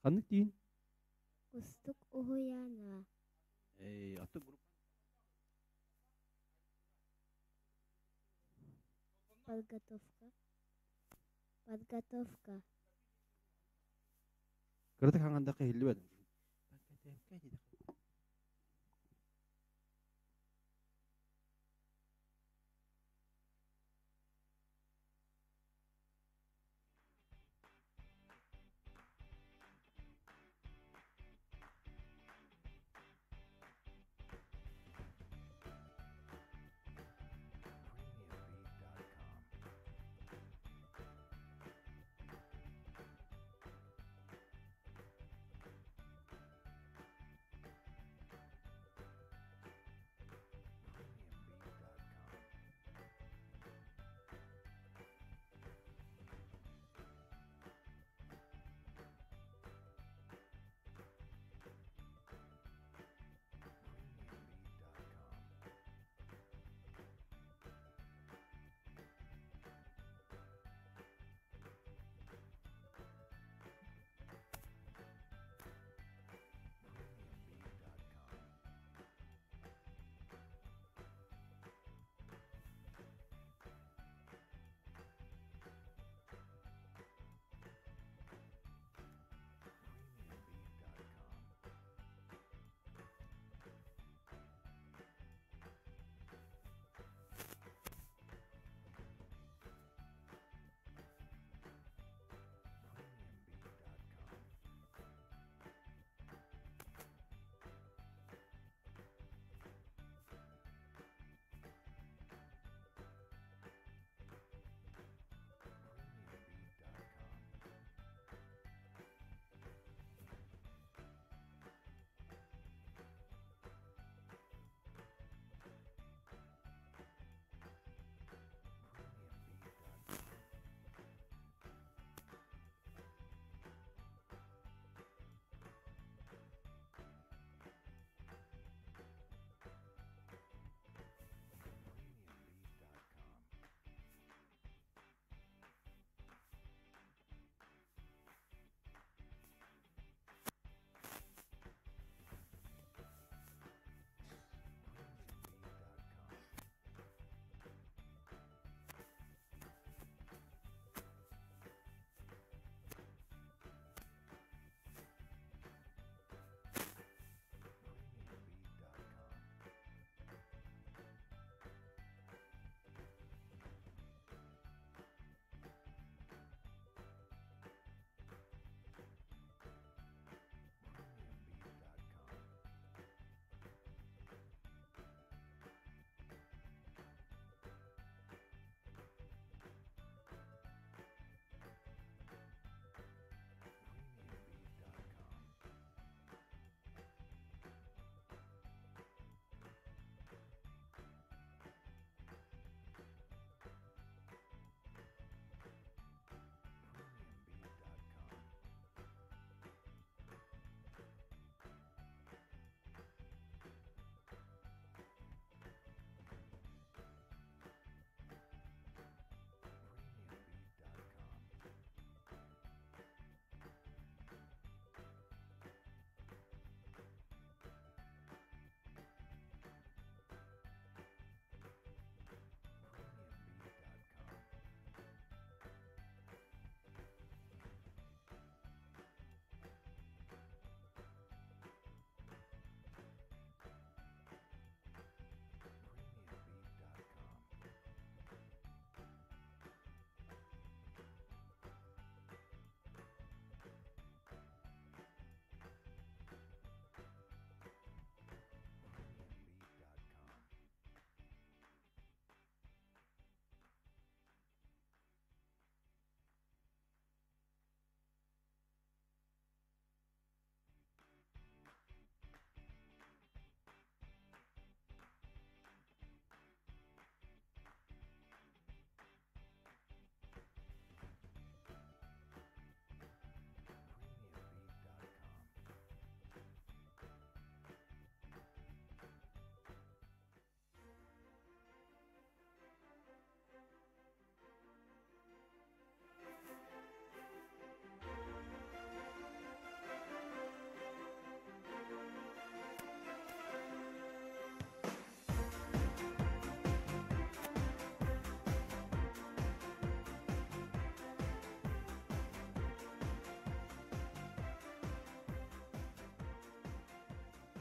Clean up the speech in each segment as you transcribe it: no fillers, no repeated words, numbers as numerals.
Ханнык диин? Кустук уһуйааҥҥа. Аты группа. Подготовка. Подготовка. Кыратык хаҥандахха иһиллибэт. Premiumbeat.com.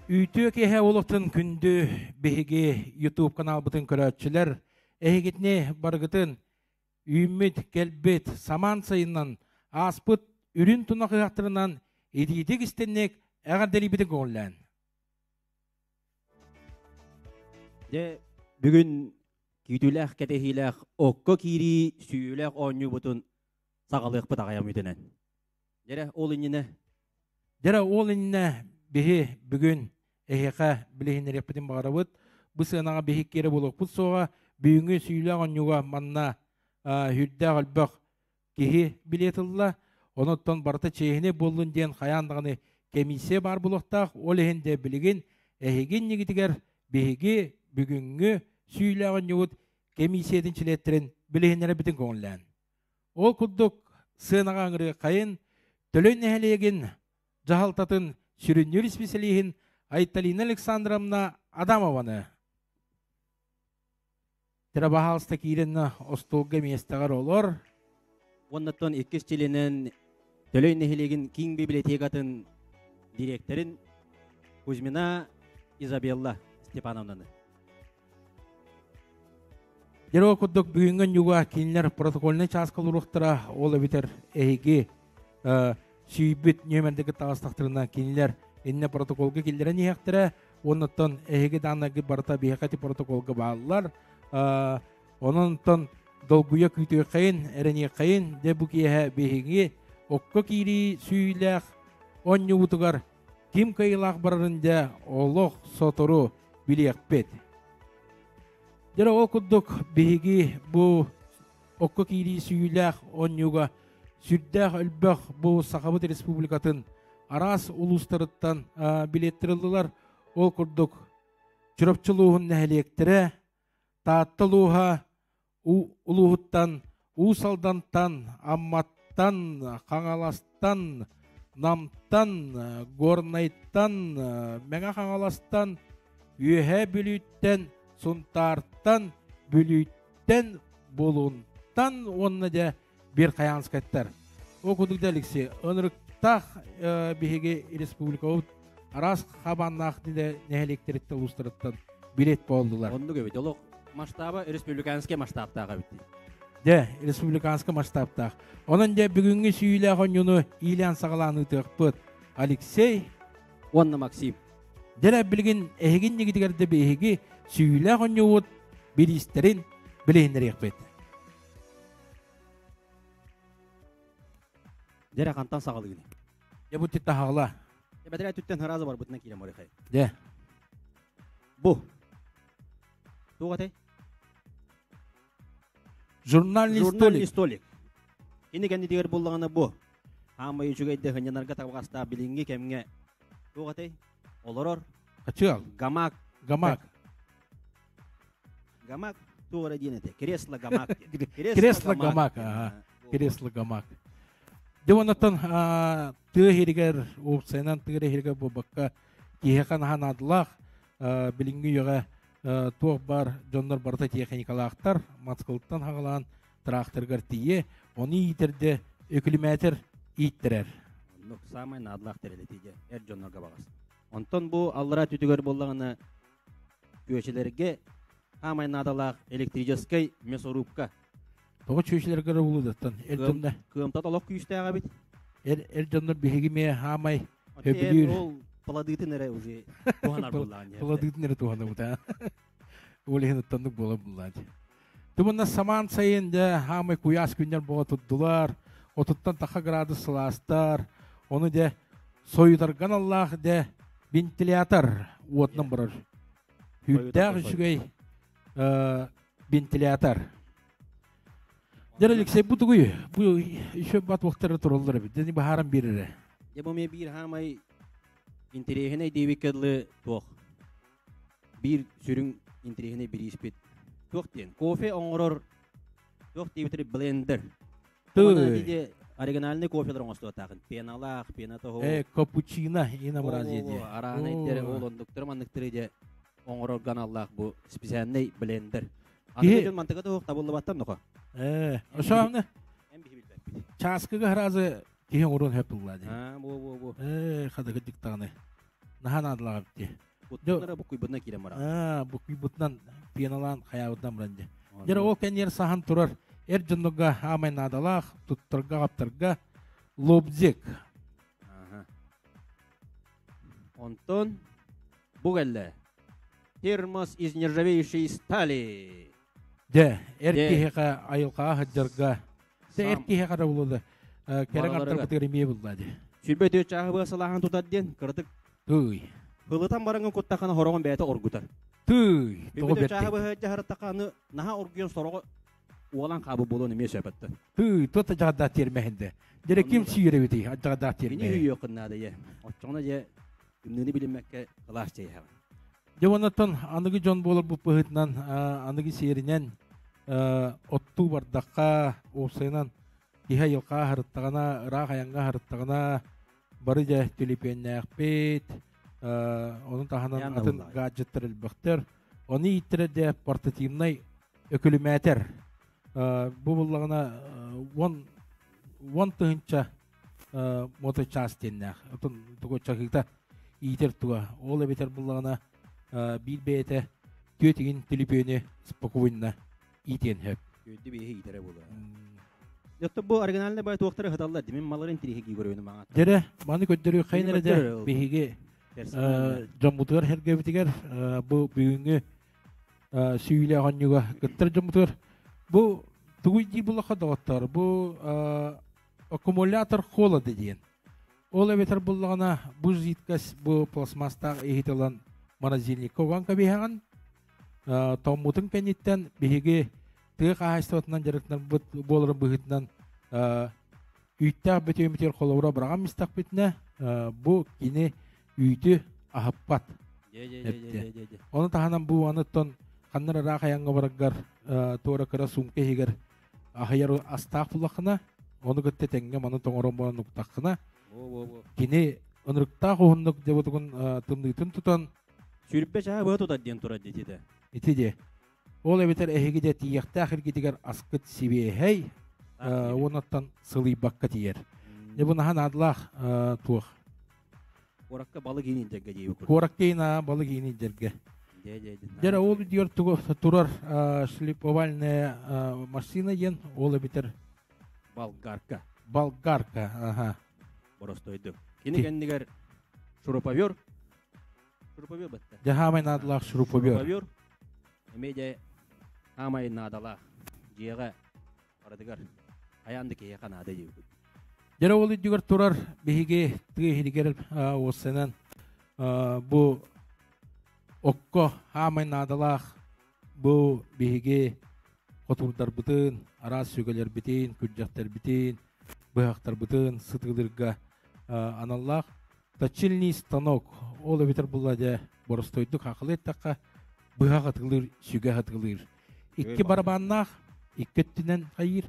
Үтүө киэһэ олохтун күндү биһиги YouTube каналбытын көрөөччүлэр, эһигитини барыгытын үүммүт, кэлбит самаан сайынынан ааспыт үрүн тунах ыһыахтарынан итиитик истинник эҕэрдэлиибитин көҥүллээн. Дьэ, бүгүн күүтүүлээх кэтэһиилээх окко киирии сүүйүүлээх оонньуубутун саҕалыахпыт аҕайам үтэнэн. Дьэрэ, ол иннинэ Дьэрэ, ол иннинэ биһи бүгүн эһиэхэ билиһиннэриэхпитин баҕарабыт. Бу сыанаҕа биһи киэрэ буолуохпут суоҕа. Бүгүҥҥү сүүлээх оонньууга манна үрдээх өлбөх киһи билиэт ылла. Онон барыта чиэһинэй буоллун диэн хайаан даҕаны комиссия баар буолуохтаах. Ол иһин де билигин эһиги иннигитигэр биһиги бүгүҥҥү сүүлээх оонньуубут комиссиятын чилиэттэрин билиһиннэрэбитин көҥүллээн. Ол курдук сыанаҕа ыҥырыаххайын Төлөй нэһилиэгин дьаһалтатын сүрүннүүр исписэлииһин Айталина Александровна Адамованы Терабаһаалыста киирэн остуолга миэстэҕэр олор. Уоннаттан иккис чилиэнэн Төлөй нэһилиэгин киин библиотекатын дириэктэрин Кузьмина Изабелла Степановнаны. Дьэ курдук бүгүҥҥү оонньууга кинилэр протокольнай чааска олоруохтара, ол эбэтэр эһиги сүүйбүт нүөмэрдэргэ таҕыстахтарына кинилэр иннэ протоколга киллэрэн иһиэхтэрэ, уоннаттан эһиги дааннаргыт барыта биһиэхэ ити протоколга бааллар. Онон долгуйа күүтүөххэйин, эрэниэххэйин, дьэ бу киэһэ биһиги окко киирии сүүйүүлээх оонньуубутугар ким кыайыылаах барарын дьэ олох сотору билиэхпит. Дьэ ол курдук биһиги бу окко киирии сүүйүүлээх оонньууга сүрдээх элбэх бу Сахабыт Республикатын араас улуустарыттан билиэттэр ыллылар. Ол курдук Чурапчы улууһун нэһилиэктэрэ, Таатта улууһа улууһуттан, Уус Алдантан, Амматтан, Хаҥаластан, Намтан, Горнайтан, Мэҥэ Хаҥаластан, Үөһээ Бүлүүттэн, Сунтаартан, Бүлүүттэн, Булунтан уонна дьэ Верхоянскайтар. Ол курдук да Алексей, ынырыктаах биһиги республикабыт араас хабааннаах нэһилиэктэриттэн улуустарыттан билет буоллулар. Оннук эбит. Олох масштаба республиканский масштабтаах эбит. Дьэ, республиканский масштабтаах. Онон дьэ бүгүҥҥү сүүйлээх оонньууну иилээн саҕалаан ыытыахпыт. Алексей уонна Максим. Дьэ билигин эһигин нигитигэр да биһиги сүүйлээх оонньуубут бириистэрин билиһиннэриэхпит. Дьэ хантан саҕалыыны? Дьэ бу титтахаҕла. Бэтэрээ түттэн хараза барбытынан киирэн барыхай. Дьэ. Бу. Туох этэй? Журнальный столик. столик. Кини кэннитигэр буллаҕына бу. Хаамай үчүгэйдэ хынньанарга табыгастаах билиҥҥи кэмҥэ туох этэй? Олорор. Хачыал. Гамак. Гамак. Гамак туох эрэ диэн этэ. Кресло гамак. Кресло гамак. Кресло гамак. Дьэ оннуттан тыа иһигэр уопсайынан тыа иһигэр буолбакка киһиэхэ наһаа наадалаах билиҥҥи үйэҕэ туох баар дьоннор барыта тиэхиньикалаахтар Москваттан хаҕалаан тракторыгар тиийэ ону иитэрдэ өкүлүмээтэр ииттэрэр. Оннук саамай наадалаах тэрилтэ дьэ эр дьоннорго баҕас. Онтон бу аллараа түтүгэр буоллаҕына күөчэлэргэ хаамай наадалаах электрическэй мясорубка. Тоҕо чүөчэлэргэ эрэ булуудаттан эр дьонно кыамтат олох күүстээх эбит. Эр эр дьоннор биһиги эмиэ хаамай сөбүлүүр. Ол паладыытын эрэ уже туһанар буоллаҕын. Паладыытын эрэ туһанабыт аа. Ол иһин оттоннук буола буллаан. Тумунна самаан сайын дьэ хаамай куйаас күннэр буола турдулар. Отуттан таха градус сылаастар. Ону дьэ сойутарган аллаах дьэ вентилятор уотунан барар. Үүттээх үчүгэй вентилятор. Дьэ, Алексей, бу тугуй? Бу еще бат уохтара тураллар эбит. Дьэ, баһааран биэрэрэ. Дьэ, бу эмиэ биир хаамай интэриэһинэй диэбиккэ дылы туох. Биир сүрүн интэриэһинэй бирииспит. Туох диэн? Кофе оҥорор туох диэбитэр блендер. Тыы. Оригинальный кофелар оҥостуохтаахын. Пеналаах, пена того. Капучино инообразие диye. Араана иттер ол ондуктары манныктары дьэ оҥорор аналлаах бу специальный блендер. Аны дьон мантыга туох табыллыбаттан нохо. Ошоны. Эн биһи билбэппит. Чааскыга харазы киһи оҥоруон хөп булла дии. Аа, бу бу бу. Хадыгы диктаны. Наһаа наадалаах эбит дии. Куттанара буккуйбутунан киирэн барар. Аа, буккуйбутунан пеналаан хайаабытынан баран дии. Дьэ ол кэнниэр саһан турар эр дьоннорго аамай наадалаах, туттарга-хаптарга лобзик. Аха. Онтон бу кэллэ. Термос из нержавеющей стали. Дьэ, эр киһиэхэ айылҕаҕа сылдьарга, дьэ эр киһиэхэ эрэ буолла кэрэ аттарбытыгар эмиэ булла дии. 24 чааһы быа сылааһын тутар диэн кыратык Тыый. Ылытан бараҥын куттаххына хороҕун бэйэтэ оргутар. Тыый. Тоҕо бэрт. Чааһы быһа дьаһараттахха наһаа оргуйан сороҕо уолан хаабы буолуон эмиэ сөп этэ. Тыый, тута дьаҕардаах тиэрмэһинде. Дьэ ким сүүрэ эбитий дьаҕардаах тиэрмэһи. Кини үүйүөххүн наада е. Оччоҕуна дьэ тымныыны билиммэккэ кылаас чэйэһэҕин. Дьэ оннуттан аныгы дьон буоларбыт быһыытынан аныгы сиэринэн оттуу бардахха уопсайынан киһи айылҕа аһарыттаҕына, ыраах айаҥҥа аһарыттаҕына бары дьэ түлүпүөннээхпит, ону таһынан атын гаджеттар элбэхтэр. Ону ииттэрэр дьэ портативнай өкүлүмээтэр. Бу буллаҕына 10 тыһыынча моточас диэннээх. Отон тугу чаһыыта иитэр туга. Ол эбэтэр буллаҕына биир бэйэтэ түөтигин түлүпүөнү спокойно иитиэн сөп. Күөдді биһи иитэрэ буолар. Jotta бу оригинальный бай туохтары хаталлар димин маларын тириһи көрөйүнү маңат. Дьэрэ, маны көрдөрүү хайнара дэ биһиги дьоммутугар хергебитигер бу бүгүҥҥү сүүлэ оонньууга кыттар дьоммутугар бу тугуй дии буллахха доҕоттор бу аккумулятор холода диэн. Ол эбэтэр буллаҕына бу жидкость бу пластмасстаах иһит ылан морозильникка уган кэбиһэҕин. Тоҥмутун кэнниттэн биһиги тыа хаһаайыстыбатынан дьарыктанарбыт буоларын быһыытынан үүттээх бөтүөмүтүгэр холобура быраҕан мистэхпитинэ бу кини үүтү аһыппат. Ону таһынан бу аныттан ханнар ыраах айаҥҥа бараргар туора кыра сумка иһигэр аһыйар астаах буллаххына, ону кытта тэҥҥэ маны тоҥорон баран уктаххына, кини ынырыктаах уһуннук дебутугун тымныытын тутан 20 чааһы быһа тутар диэн турар диэтэ. Ити де. Ол эбэтэр эһиги де тиийэхтээх иргитигэр аскыт сибиэһэй уонаттан сылыйбакка тиийэр. Дьэ бу наһаа наадалаах туох. Куоракка балык иинин дьэргэ диэби. Куоракка иина балык иинин дьэргэ. Дьэ ол диэр турар шлифовальная машина диэн ол эбитер болгарка. Болгарка, ага. Боростойду. Кини кэннигэр шуруповер. Шуруповер батта. Дьэ хаамай наадалаах шуруповер. Шуруповер. Эмиэ дьэ хаамай наадалаах. Дьиэҕэ барытыгар хайаан да киһиэхэ наада диэбит. Дьэ ол үрдүгэр турар биһиги тыа иһигэр уоссанан бу окко хаамай наадалаах бу биһиги хотуурдарбытын, араас сүгэлэрбитин, күрдьэхтэрбитин, быһахтарбытын сытыылырга аналлаах точильный станок. Ол эбэтэр булла дьэ боростойдук хахылы эттэххэ быһах атылыыр, сүгэ атылыыр. Икки барабаннаах, икки өттүнэн хайыыр,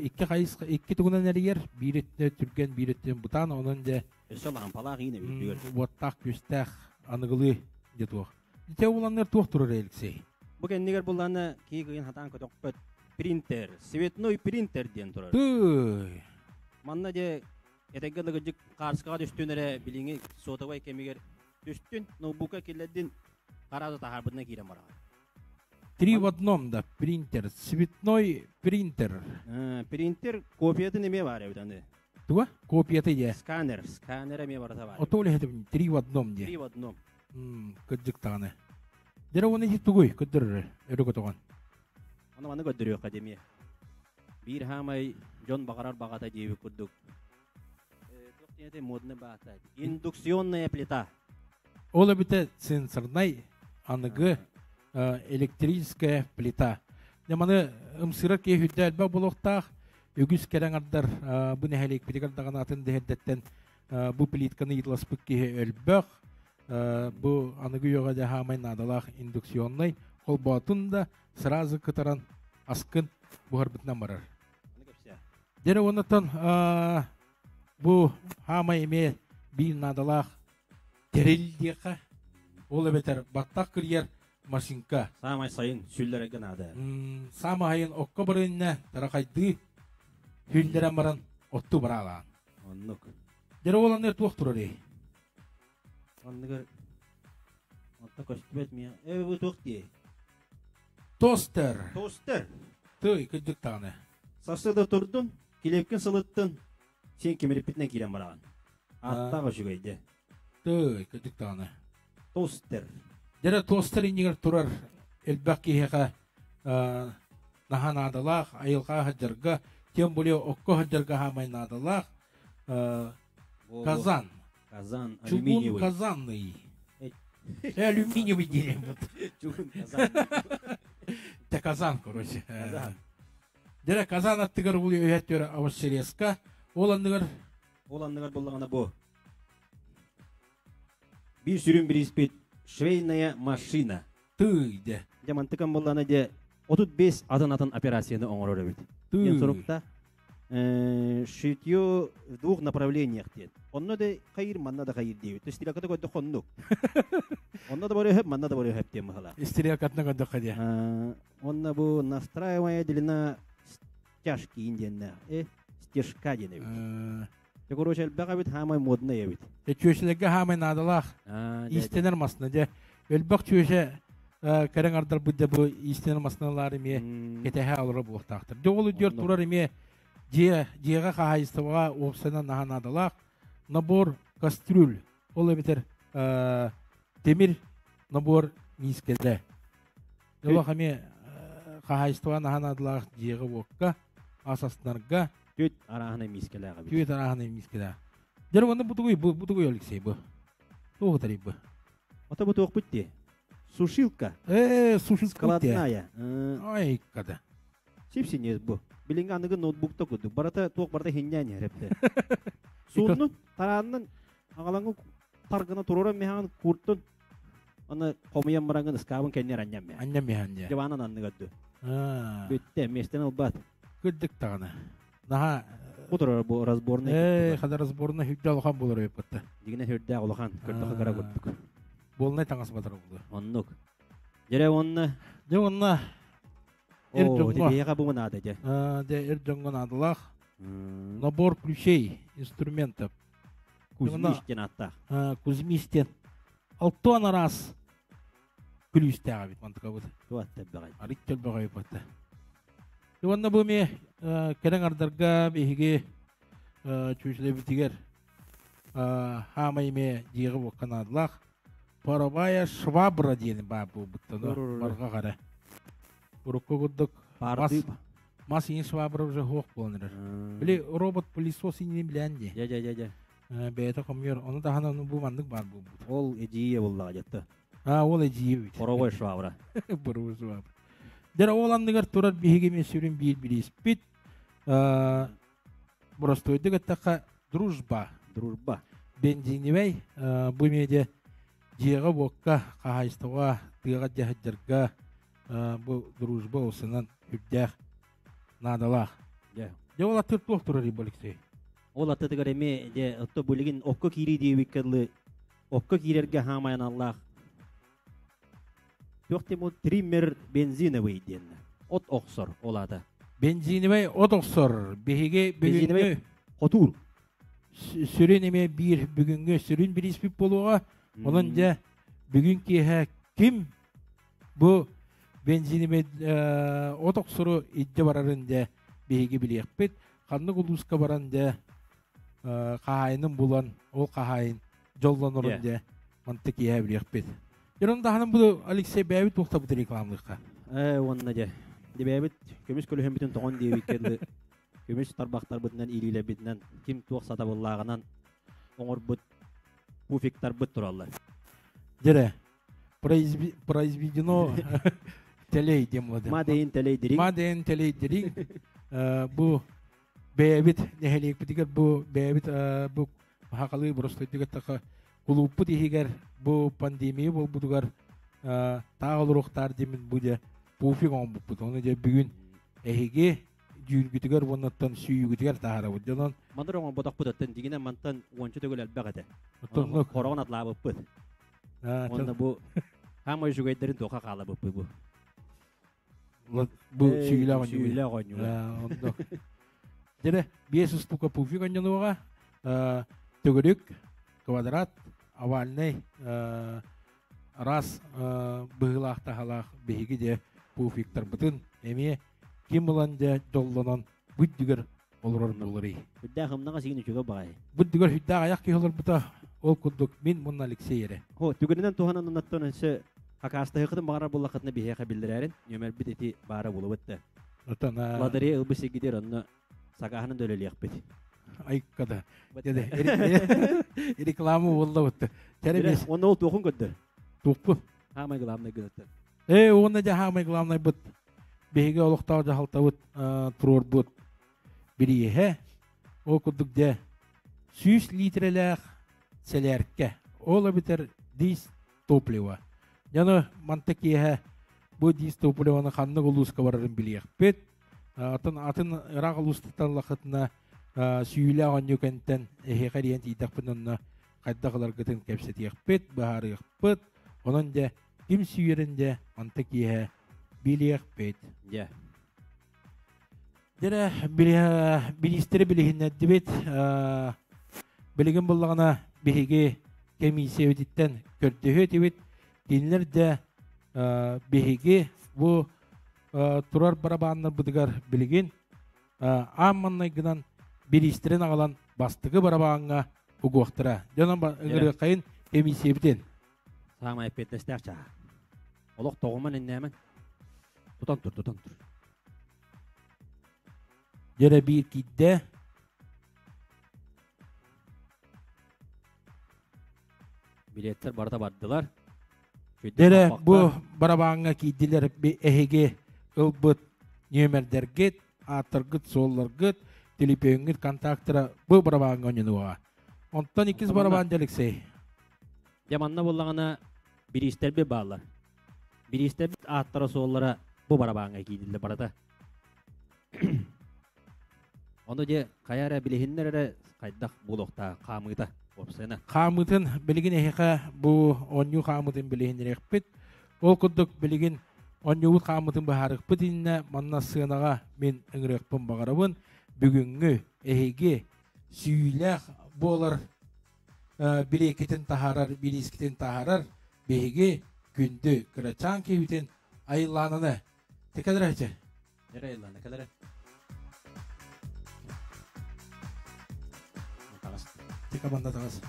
икки хайысха, икки тугунан эрийэр, биир өттүнэн түргэн, биир өттүнэн бытаан, онон дьэ Өссө лампалаах иин эбит. Уоттаах, күстээх, аныгылыы дьэ туох. Ите уланнар туох турар, Алексей? Бу кэннигэр булланы кии кыйын хатаан көтөхпөт принтер, цветной принтер диэн турар. Тыый. Манна дьэ этэгге лыгыдьык хаарскаҕа түстүн эрэ билиҥи сотовай кэмигэр түстүн, ноутбукка киллэрдин харааза таһаарбытына киирэн бараҕын. Три в одном, да, принтер, цветной принтер. Принтер копиятын эмиэ баар эбит аны. Туга? Копията дьэ. Сканер, сканер эмиэ барыта баар. Ото үлэһитим три в одном дьэ. Три в одном. Кырдьык даҕаны. Дьэ уонна ити тугуй көрдөрөр өрө көтөҕөн. Аны маны көрдөрүөххэ демиэ. Биир хаамай дьон баҕарар баҕата диэбит курдук. Туох диэн модный баата. Индукционная плита. Ол эбитэ сенсорнай аныгы электрическая плита. Дьэ маны ымсыырар киһи үрдэ элбэх буолуохтаах. Үгүс кэрэҥ ардар бу нэһилиэкпитигэр даҕаны атын дэһэрдэттэн бу плитканы ыйыталаспыт киһи өлбөх. Бу аныгы үйэҕэ дьэ хаамай наадалаах индукционнай холбоотун да сразу кытаран аскын буһарбытынан барар. Дьэ оннуттан бу хаамай эмиэ биир наадалаах тэрил диэххэ. Ол эбэтэр баттах кырыйар машинка. Саамай сайын сүллэргэ наада. Саамай сайын окко барынна тарахайдыы хүллэрэн баран отту бараалаан. Оннук. Дьэ ол анныгар туох турар? Оннугар онто көстүбэт миэ. Э бу туох дии? Тостер. Тостер. Тый, кырдьык даҕаны. Сарсыарда турдун, килиэпкин сылыттын, сен кимириппитинэн киирэн бараҕын. Ааттаах үчүгэй дьэ. Тый, кырдьык даҕаны. Тостер. Дьэрэ тостер иннигэр турар элбэх киһиэхэ наһаа наадалаах, айылҕа сылдьарга, тем более окко сылдьарга хаамай наадалаах казан. Казан Чугун алюминиевый. казанный. Алюминиевый диэн Чугун казан. Те казан, короче. Казан. Дьэрэ казан аттыгар ол өйөттөр овощерезка. Ол анныгар Ол анныгар буллаҕына бу. Биир сүрүн бирииспит швейная машина. Тый дэ. Дьэ мантыкан буллаҕына дьэ 35 атын-атын операцияны оҥорор эбит. Диэн сурукта шитье в двух направлениях диэн. Онно да хайыр, манна да хайыр диэбит. Стрелката көрдөх оннук. Онно да барыһып, манна да барыһып диэн быһалаах. Стрелкатына көрдөххө диэ. Онно бу настраивая длина стяжки диэннэ. Стежка диэн эбит. Дьэ, короче, элбэх эбит, хаамай модный эбит. Чүөчэлэргэ хаамай наадалаах. Иистэнэр масына дьэ. Элбэх чүөчэ кэрэҥ ардарбыт дьэ бу иистэнэр масыналар эмиэ кэтэһэ олоро буолуохтаахтар. Дьэ ол үрдүгэр турар эмиэ дьиэ дьиэҕэ хаһаайыстыбаҕа уопсайынан наһаа наадалаах набор кастрюль. Ол эбэтэр тимир набор миискэлэ. Олох эмиэ хаһаайыстыба наһаа наадалаах дьиэҕэ-уокка, ас астанарга. Түөт арааһынай миискэлээх эбит. Түөт арааһынай миискэлээх. Дьэ, уонна бутугуй, бу бутугуй Алексей бу. Туох ытарый бу? Ото бу туохпут дии? Сушилка. Сушилка. Складная. Ай, када. Сипсинес бу. Билиҥҥи аныгы ноутбукта курдук. Барыта туох барыта хиннээн иһэр Сууннун, тарааннын, аҕалаҥы таргына туруоран миһаҕын куртун Аны хомуйан бараҥын ыскаабын кэннигэр анньан миһэн. Анньан миһэн дьэ. Дьыбаанан анныгар ду. Бүттэ, миэстэни ылбат. Кырдык даҕаны. Наһаа Бу турар бу разборный. Ээ, хада разборный хүрдэ улахан буолар эбит Дигинэ хүрдээх улахан, көрдөхө кыра курдук. Буолнай таҥас батар буолуо. Оннук. Дьэрэ уонна Дьэ уонна эр дьоҥҥо биһиэхэ бу наада дьэ. Дьэ эр дьоҥҥо наадалаах набор ключей, инструментов. Кузьмич диэн ааттаах. Кузьмич диэн алтуон араас күлүүстээх эбит мантыкабыт. Туат элбэҕэй. Арыт элбэҕэй батта. Уонна бу эмиэ кэлэн ардарга биһиги чүүчүлэбитигэр хаамай эмиэ дьиэҕэ буокка наадалаах паровая швабра диэн баар буолбуттан барҕа қара. Урукку курдук мас мас иин швабра уже суох буолан эрэр. Били робот пылесос иннин билээн дии. Дьэ дьэ дьэ дьэ. Бэйэтэ хомуйар. Ону таһынан ону бу маннык баар буолбут. Ол эдьиийэ буоллаҕа дьэтта. А, ол эдьиийэ эбит. Паровой швабра. Паровой швабра. Дьэ, ол анныгар турар биһиги эмиэ сүрүн биир бирииспит. Боростуойдук эттэххэ, дружба. Дружба. Бензиневэй бу медиа дьиэҕэ-уокка, хаһаайыстыбаҕа, тыаҕа дьаһайдарга бу дружба усунан үрдээх наадалаах. Дьэ. Дьэ ол аттыгар туох турар Алексей? Ол аттытыгар эмиэ дьэ отто билигин окко киирии диэбиккэ дылы окко киирэргэ хаамай аналлаах туох диэн триммер бензиновый диэн от охсор ол аата. Бензиновый от охсор. Биһиги бүгүҥҥү хотуур. Сүрүн эмиэ биир бүгүҥҥү сүрүн бирииспит буолуоҕа. Онон дьэ бүгүн киэһэ ким бу бензинибит от охсору илдьэ барарын дьэ биһиги билиэхпит. Ханнык улууска баран дьэ хаһаайынын булан ол хаһаайын дьоллонорун дьэ манты киэһэ билиэхпит. Дьон таһынан бу Алексей бэйэбит туохтабыт рекламалыахха. Ээ уонна дьэ бэйэбит көмүс көлөһөммүтүн тоҕон диэбиккэ дылы көмүс тарбахтарбытынан илиилэрбитинэн ким туох сатабыллааҕынан оҥорбут пуфиктарбыт тураллар. Дьэрэ произведено телей диэн буолар. Мадейн телей дирин. Мадейн телей дирин. Бу бэйэбит нэһилиэкпитигэр бу бэйэбит бу хахалыы боростойдугар таха кулууппут иһигэр бу пандемия буолбутугар таах олоруохтаар диэмин бу дьэ пуфик оҥорбуппут. Ону дьэ бүгүн эһиги дьүүлгүтүгэр уоннаттан сүүйүүгүтүгэр таһаарабыт. Дьонон Мандар оҥорботохпут оттон дигинэн мантан уонча төгүл элбэх этэ. Хороҕун атлаабыппыт. Уонна бу хаамай үчүгэйдэрин туохха хаалабыппыт бу. Бу сүүлээх оонньуу. Сүүлээх оонньуу. Оннук. Дьэрэ, биэс устука пуфик оонньонуоҕа, төгүрүк, квадрат, овальнай араас быһыылаах таһалаах биһиги де пуфиктарбытын эмиэ ким ылан дьэ дьоллонон бүддүгэр олорор буоларый. Хүддээх ымнаҕа сиин үчүгэй баҕайы. Бүддүгэр хүддээх аяқ киһи олорбута ол курдук мин мунна Алексей эрэ. Хо түгэнинэн туһанан оннаттан өссө хакаастаһыахытын баҕарар буоллаххытына биһиэхэ биллэрээрин нүөмэрбит ити баара буолубут да. Оттон Лотерея ылбы сиргитигэр онно сакааһынан да үлэлиэхпит. Айыккада. Реклама буолла бутта. Тэрэ Онно ол туохун көрдөр. Туохпун. Хаамай главный гынаттар. Ээ уонна дьэ хаамай главный быт. Биһиги олохтоох дьаһалтабыт туруорбут бирииһэ. Ол курдук дьэ 100 литрэлээх сэлээркэ. Ол эбэтэр дис топливо. Дьону манта киэһэ бу дис топливоны ханнык улууска барарын билиэхпит. Атын атын ыраах улуустартан ыллаххытына сүүлээх оонньуу кэнтэн эһиэхэ эрийэн тиийдэхпин онно хайдах ыларгытын кэпсэтиэхпит, быһаарыахпыт. Онон дьэ ким сүүйэрин дьэ манта киэһэ билиэхпит. Дьэ. Дьэ бириистэри билиһиннэрдибит. Билигин буллаҕына биһиги кэмиисийэбититтэн көрдөһүө этибит. Кинилэр дьэ биһиги бу турар барабааннарбытыгар билигин аан маннайгынан бириистэрин аҕалан бастакы барабааҥҥа угуохтара. Дьонон ыҥырыаххайын кэмиисийэбитин. Саамай эппиэттэстээх чааһа. Олох тоҕуман иннээмэн. Тутан тур, тутан тур. Дьэрэ биир киирдэ. Билеттер барыта бардылар. Дэрэ бу барабааҥҥа киирдилэр эһиги ылбыт нүөмэрдэргит, ааттаргыт, суолларгыт, төлөпүөҥҥүт контактара бу барабааҥҥа оонньонуоҕа. Онтон иккис барабаан Алексей. Дьэ манна буоллаҕына бириистэрбит бааллар. Бириистэрбит ааттара-суоллара бу барабааҥҥа киирдилэр барыта. Ону дьэ хайа эрэ билиһиннэр эрэ хайдах буолуохтаах хаамыыта уопсайына. Хаамыытын билигин эһиэхэ бу оонньуу хаамыытын билиһиннэриэхпит. Ол курдук билигин оонньуубут хаамыытын быһаарыахпыт иннинэ манна сыанаҕа мин ыҥырыахпын баҕарабын. Бүгүҥҥү эһиги сүүйүүлээх буолар билиэккитин таһаарар, бириискитин таһаарар биһиги күндү кырачаан киһибитин Айыллаананы Текелерече. Нere Айыллаана кэлэрэ. Таҕас. Тика манна таҕас.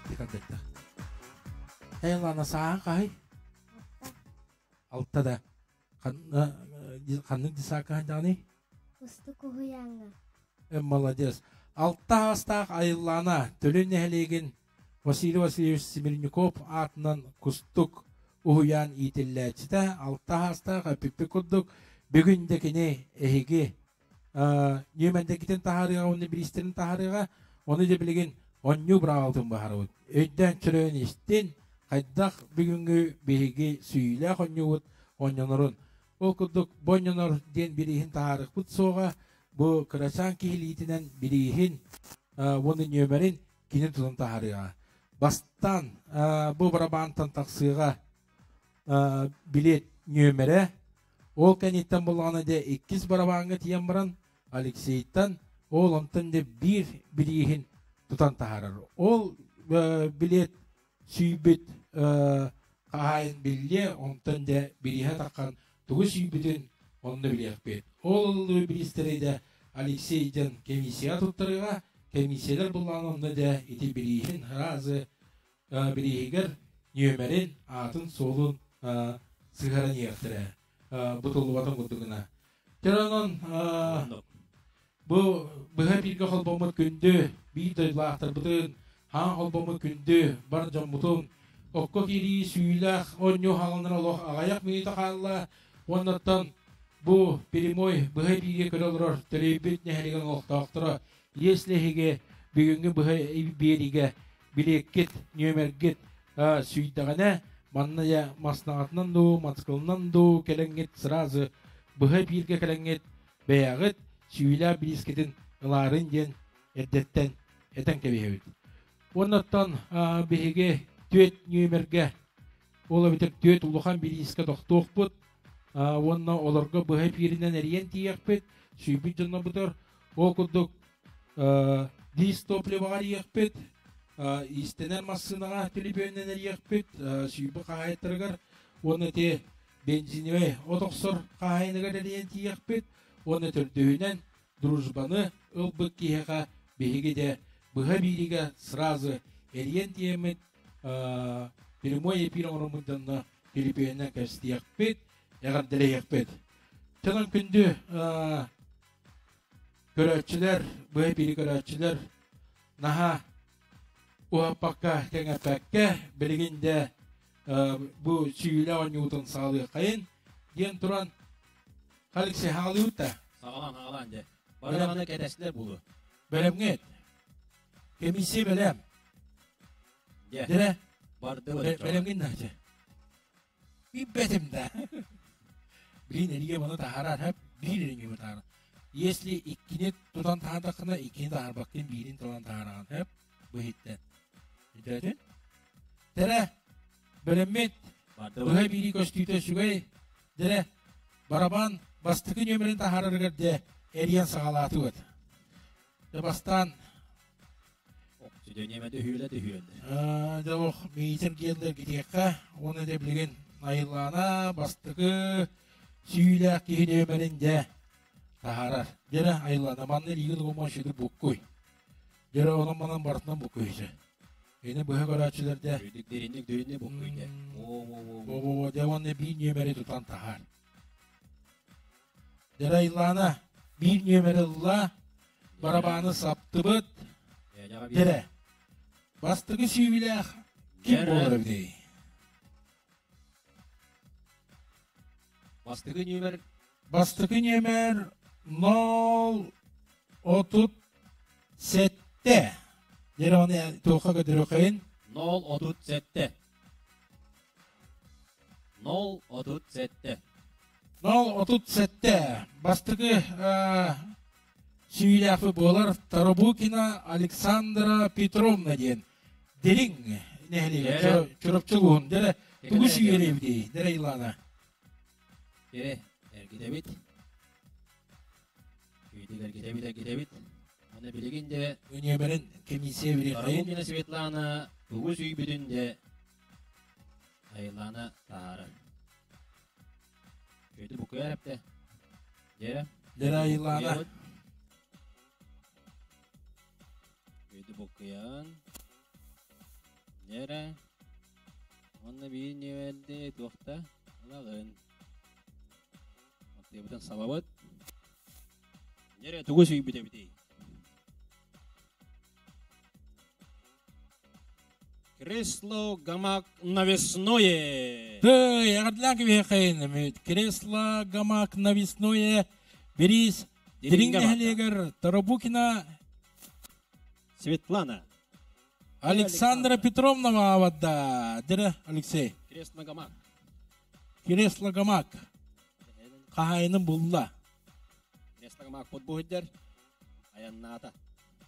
Тика дэтта. Айыллаана сааһын хаһый? Алта да. Ханнык десака хаһан Кустук уһуйааҥҥа. Молодец. Алта саастаах Айыллаана Төлөн нэһилиэгин Василий Васильевич Смирняков аатынан Кустук уһуйаан иитиллээччитэ. Алта саастаах эппиппит курдук бүгүн да кини эһиги ньүөмэндэгитин таһаарыаҕа уонна бириистэрин таһаарыаҕа. Ону да билигин онньуу быраҕалтын баһарабыт. Өйдөөн чөрөйөн истин, хайдах бүгүҥҥү биһиги сүүйүүлээх онньуубут онньонорун. Ол курдук бонньонор диэн бирииһин таһаарыахпыт суоҕа. Бу кырачаан киһи илиитинэн бирииһин уонна нүөмэрин кини тутан таһаарыаҕа. Бастаан бу барабаантан тахсыаҕа билиэт нүөмэрэ. Ол кэнниттэн буллаҕына дьэ иккис барабааҥҥа тиийэн баран Алексейтан ол онтон дьэ биир бирииһин тутан таһаарар. Ол билиэт сүүйбүт хаһаайын биллиэ, онтон дьэ бирииһэ таххан тугу сүүйбүтүн онно билиэхпит. Ол бириистэри дьэ Алексей диэн комиссияҕа туттарыаҕа, комиссиялар буллаҕына онно дьэ ити бирииһин разы бирииһигэр нүөмэрин, аатын-суолун сыһаран иһиэхтэрэ. Бутуллубатын курдугуна. Дьэ онон бу быһа бииргэ холбоммут күндү биир дойдулаахтарбытын, хаан холбоммут күндү бар дьоммутун окко киирии сүүлээх оонньуу хааланар олох аҕыйах мүнүүтэ хаалла. Уоннаттан бу прямой быһа бииргэ көрө олорор төрөйбүт нэһилиэгин олохтоохторо если эһиги бүгүҥҥү быһа биэриигэ билиэккит, нүөмэргит сүүйдэҕинэ, манна дьэ маснаҕатынан дуу, мотоциклынан дуу кэлэҥҥит сразу быһа бииргэ кэлэҥҥит бэйэҕит сүүлээх бириискитин ылаарын диэн эрдэттэн этэн кэбиһэбит. Уонна оттон биһиги түөрт нүөмэргэ ол эбэтэр түөрт улахан бириискэ тохтуохпут уонна олорго быһа эпииринэн эрийэн тиийиэхпит, сүүйбүт дьоннорбутугар ол курдук дистопливоҕа эрийиэхпит. Иистэнэр массыынаҕа төлөпүөннэн эрийиэхпит сүүрбэ хаһаайыттарыгар уонна ити бензиновай от охсор хаһаайыныгар эрийэн тиийиэхпит уонна төрдүһүнэн дружбаны ылбыт киһиэхэ биһиги де быһа бииригэ сразу эрийэн тиийэммит прямой эфир оҥороммут дьонно төлөпүөнүнэн кэпсэтиэхпит, эҕэрдэлэһиэхпит. Чонон күндү көрөөччүлэр, быһа эфири көрөөччүлэр наһаа уһаппакка, кэҥэппэккэ, билигин де бу сүүлэ оонньуутун саҕалыаххайын диэн туран Алексей хаалыыбыт да? Саҕалаан, хаалаан дьэ. Бары даҕаны кэтэстилэр буолуо. Бэлэмҥит. Комиссия бэлэм. Дьэ. Дьэ. Бардыбыт. Бэлэмҥин да дьэ. Билбэтим да. Блин, эриге маны таһаарар, хэп, биир эриге таһаарар. Если иккини тутан таһаардаххына, иккини таһаарбаккын, биирин тутан таһаараҕын, хэп, бу иһиттэн. Өйдөөтүн? Тэрэ, бэлэммит, быһа биирии көстүүтэ үчүгэй, Дьэ, барабан бастакы нүөмэрин таһаарарыгар дьэ эрийэн саҕалаатыбыт. Дьэ бастаан Сүдүнүөмэ түһүүлэ түһүөн. Дьэ ох миитин диэннэр гитиэххэ уонна дьэ билигин Айыллаана бастакы сүүлээх киһи нүөмэрин дьэ таһаарар. Дьэ Айыллаана манна илиигин угуман сүдү буккуй. Дьэ онон манан барытынан буккуй Ини быһа көрөөччүлэрдэ Үрдүк диринник диринник буккуйда. Во-во-во, дьэ уонна биир нүөмэри тутан таһаар. Дьэ биир нүөмэри ылла, барабааны саптыбыт. Дьэрэ, бастакы сүүбүлээх ким буолар эбитий? Бастакы нүөмэр Бастакы нүөмэр 0 37. Дьэ оны туохха көтөрөхөйүн? 0 37. 0 37. 0 37. Бастакы сүүрээхпи буолар Тарабукина Александра Петровна диэн дириҥ нэһилиэгэ Чурапчы улууһун дэрэ тугу сүүрээбитий дэрэ Илана Дэрэ эргитэбит Күүтүк эргитэбит эргитэбит Аны билигин де нүөмэрин комиссия бириэхэйин Тарабукина Светлана тугу сүүйбүтүн де Айлана таһаарар Күүтү букуйар эпте Дэрэ Дэрэ Айлана Күүтү букуйан Дэрэ Уонна биир нүөмэрди туохта ылаҕын. Аттыйабытын сабабыт. Дьэрэ тугу сүүйбүт эбитий? Кресло гамак навесное. Ты, эҕэрдэлээн кэбиһиэххэйин. Кресло гамак навесное бириис Дириҥ нэһилиэгэр Тарабукина Светлана Александра Петровна Маавадда. Дирэ, Алексей. Кресло гамак. Кресло гамак. Хаһайынын булла. Кресло гамак подбуһуйдар. Айаннаата.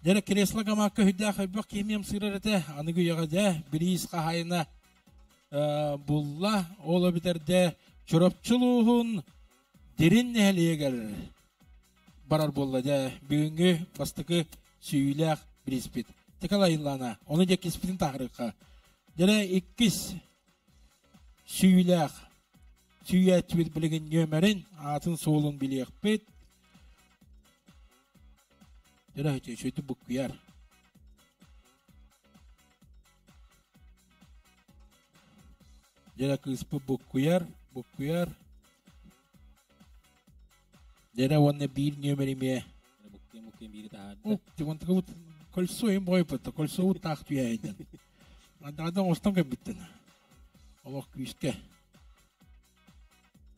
Дьэ кресло гамакка хүддээх элбэх киһи сырар этэ. Аныгы үйэҕэ дьэ бириис хаһайына булла. Ол эбитэрдэ Чурапчы улууһун Дирин нэһилиэгэр барар буолла дьэ бүгүҥҥү бастакы сүүйүүлээх бирииспит. Текала Иллана, ону дьэ киспитин таһырыкка. Дьэ иккис сүүйүүлээх сүүйээччибит билигин нүөмэрин, аатын суолун билиэхпит. Дьэ үчүгэй буккуйар. Дьэ кыыспыт буккуйар, буккуйар. Дьэ уонна биир нүөмэр эмиэ. Буккуйан буккуйан биири таһаарда. Тимонтыкабыт кольцо им бойпут, кольцо таах түйээйден. Андаадан оҥостон кэлбиттэн. Олох күүскэ.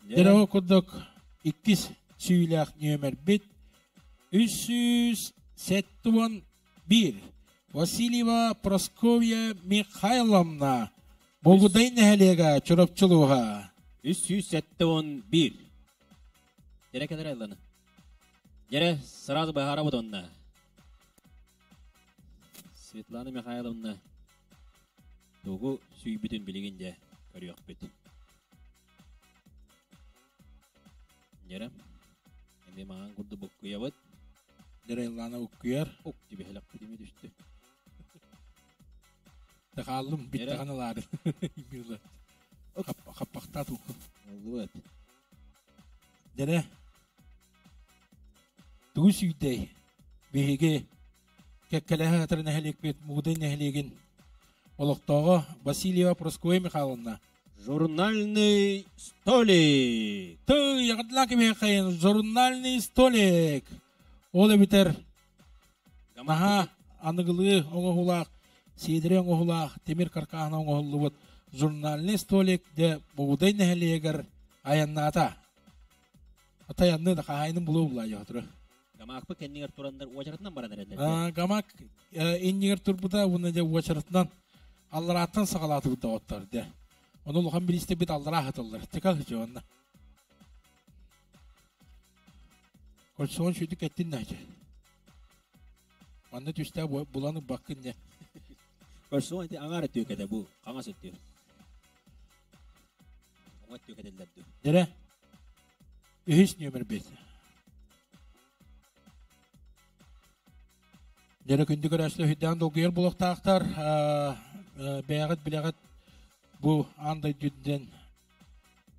Дьэ ол курдук иккис сүүлээх нүөмэрбит 371 Васильева Прасковья Михайловна Болгудай нэһилиэгэ Чурапчы улууһа. 371. Дьэрэ кэлэр айланы. Дьэрэ сразу быһаарабыт онно. Светлана Михайловна тугу сүүйбүтүн билигин дьэ көрүөхпүт. Дьэрэ эмиэ маҥан курдук буккуйабыт. Дьэрэ Айлана буккуйар. Ук тибэһэлэхпит ими түстү. Хааллым бүттэҕин ылаары. Хаппахтаат укку. Ыллыбыт. Дэрэ. Тугу сүүрдэй? Биһиги кэккэлэһэ сатар нэһилиэкпит Мугудай нэһилиэгин олохтооҕо Васильева Прасковья Михайловна. Журнальный столик. Ты, яҕытлаа кимиэхэ журнальный столик. Ол эбитэр наһаа аныгылыы оҥоһуулаах, сиэдэрэй оҥоһуулаах тимир каркааһына оҥоһуллубут журнальный столик дьэ Мугудай нэһилиэгэр айаннаата. Атайанны да хаһаайынын булуо булаайа отура. Гамаакпы кэннигэр тураннар уочаратынан баран эрэллэр. Гамак иннигэр турбута уонна дьэ уочаратынан алларааттан саҕалаатыбыт доҕоттор дьэ. Ону улахан бириистэбит аллараа хатыллар. Текал онна. Кольцоҕун сүүтүк эттин наача. Манна түстээх булан ылбаккын дьэ. Кольцоҕун ити аҥаар өттүөкэтэ бу, хаҥас өттүөр. Оҥо өттүөкэтэллэр дуу. Дэрэ, үһүс нүөмэр бит. Дэрэ күндү көрөөччүлэр үһүйдээн долгуйар буолуохтаахтар. Бэйэҕит билэҕит бу аан дойду үрдүнэн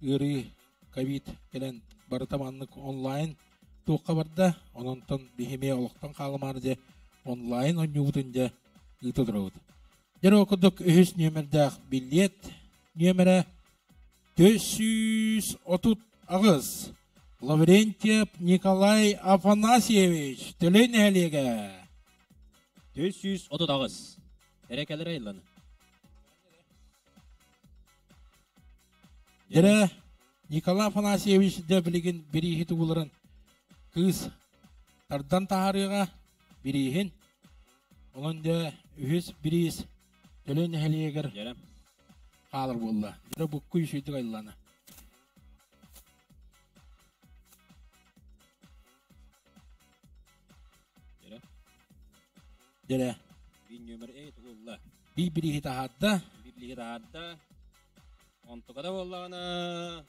ыарыы ковид кэлэн барыта маннык онлайн туохха барда ононтон биһи олохтон хаалымаары дьэ онлайн оонньуубутун дьэ ыыта турабыт. Дьэ ол курдук үһүс нүөмэрдээх билиэт нүөмэрэ 438 Лаврентьев Николай Афанасьевич Төлөй нэһилиэгэ. 438 Эрэ кэлэр айылланы. Дэрэ Николай Афанасьевич дэ билигин бирииһи тугуларын кыыс тардан таһаарыаҕа бирииһин. Онон дьэ үһүс бириис Төлөй нэһилиэгэр хаалар буолла. Дьэ буккуй үчүгүйдүк айыллана. Дэрэ. Биир нүөмэр эй тугулла. Биир бирииһи таһаарда. Биир бирииһи таһаарда. Онтукада буоллаҕына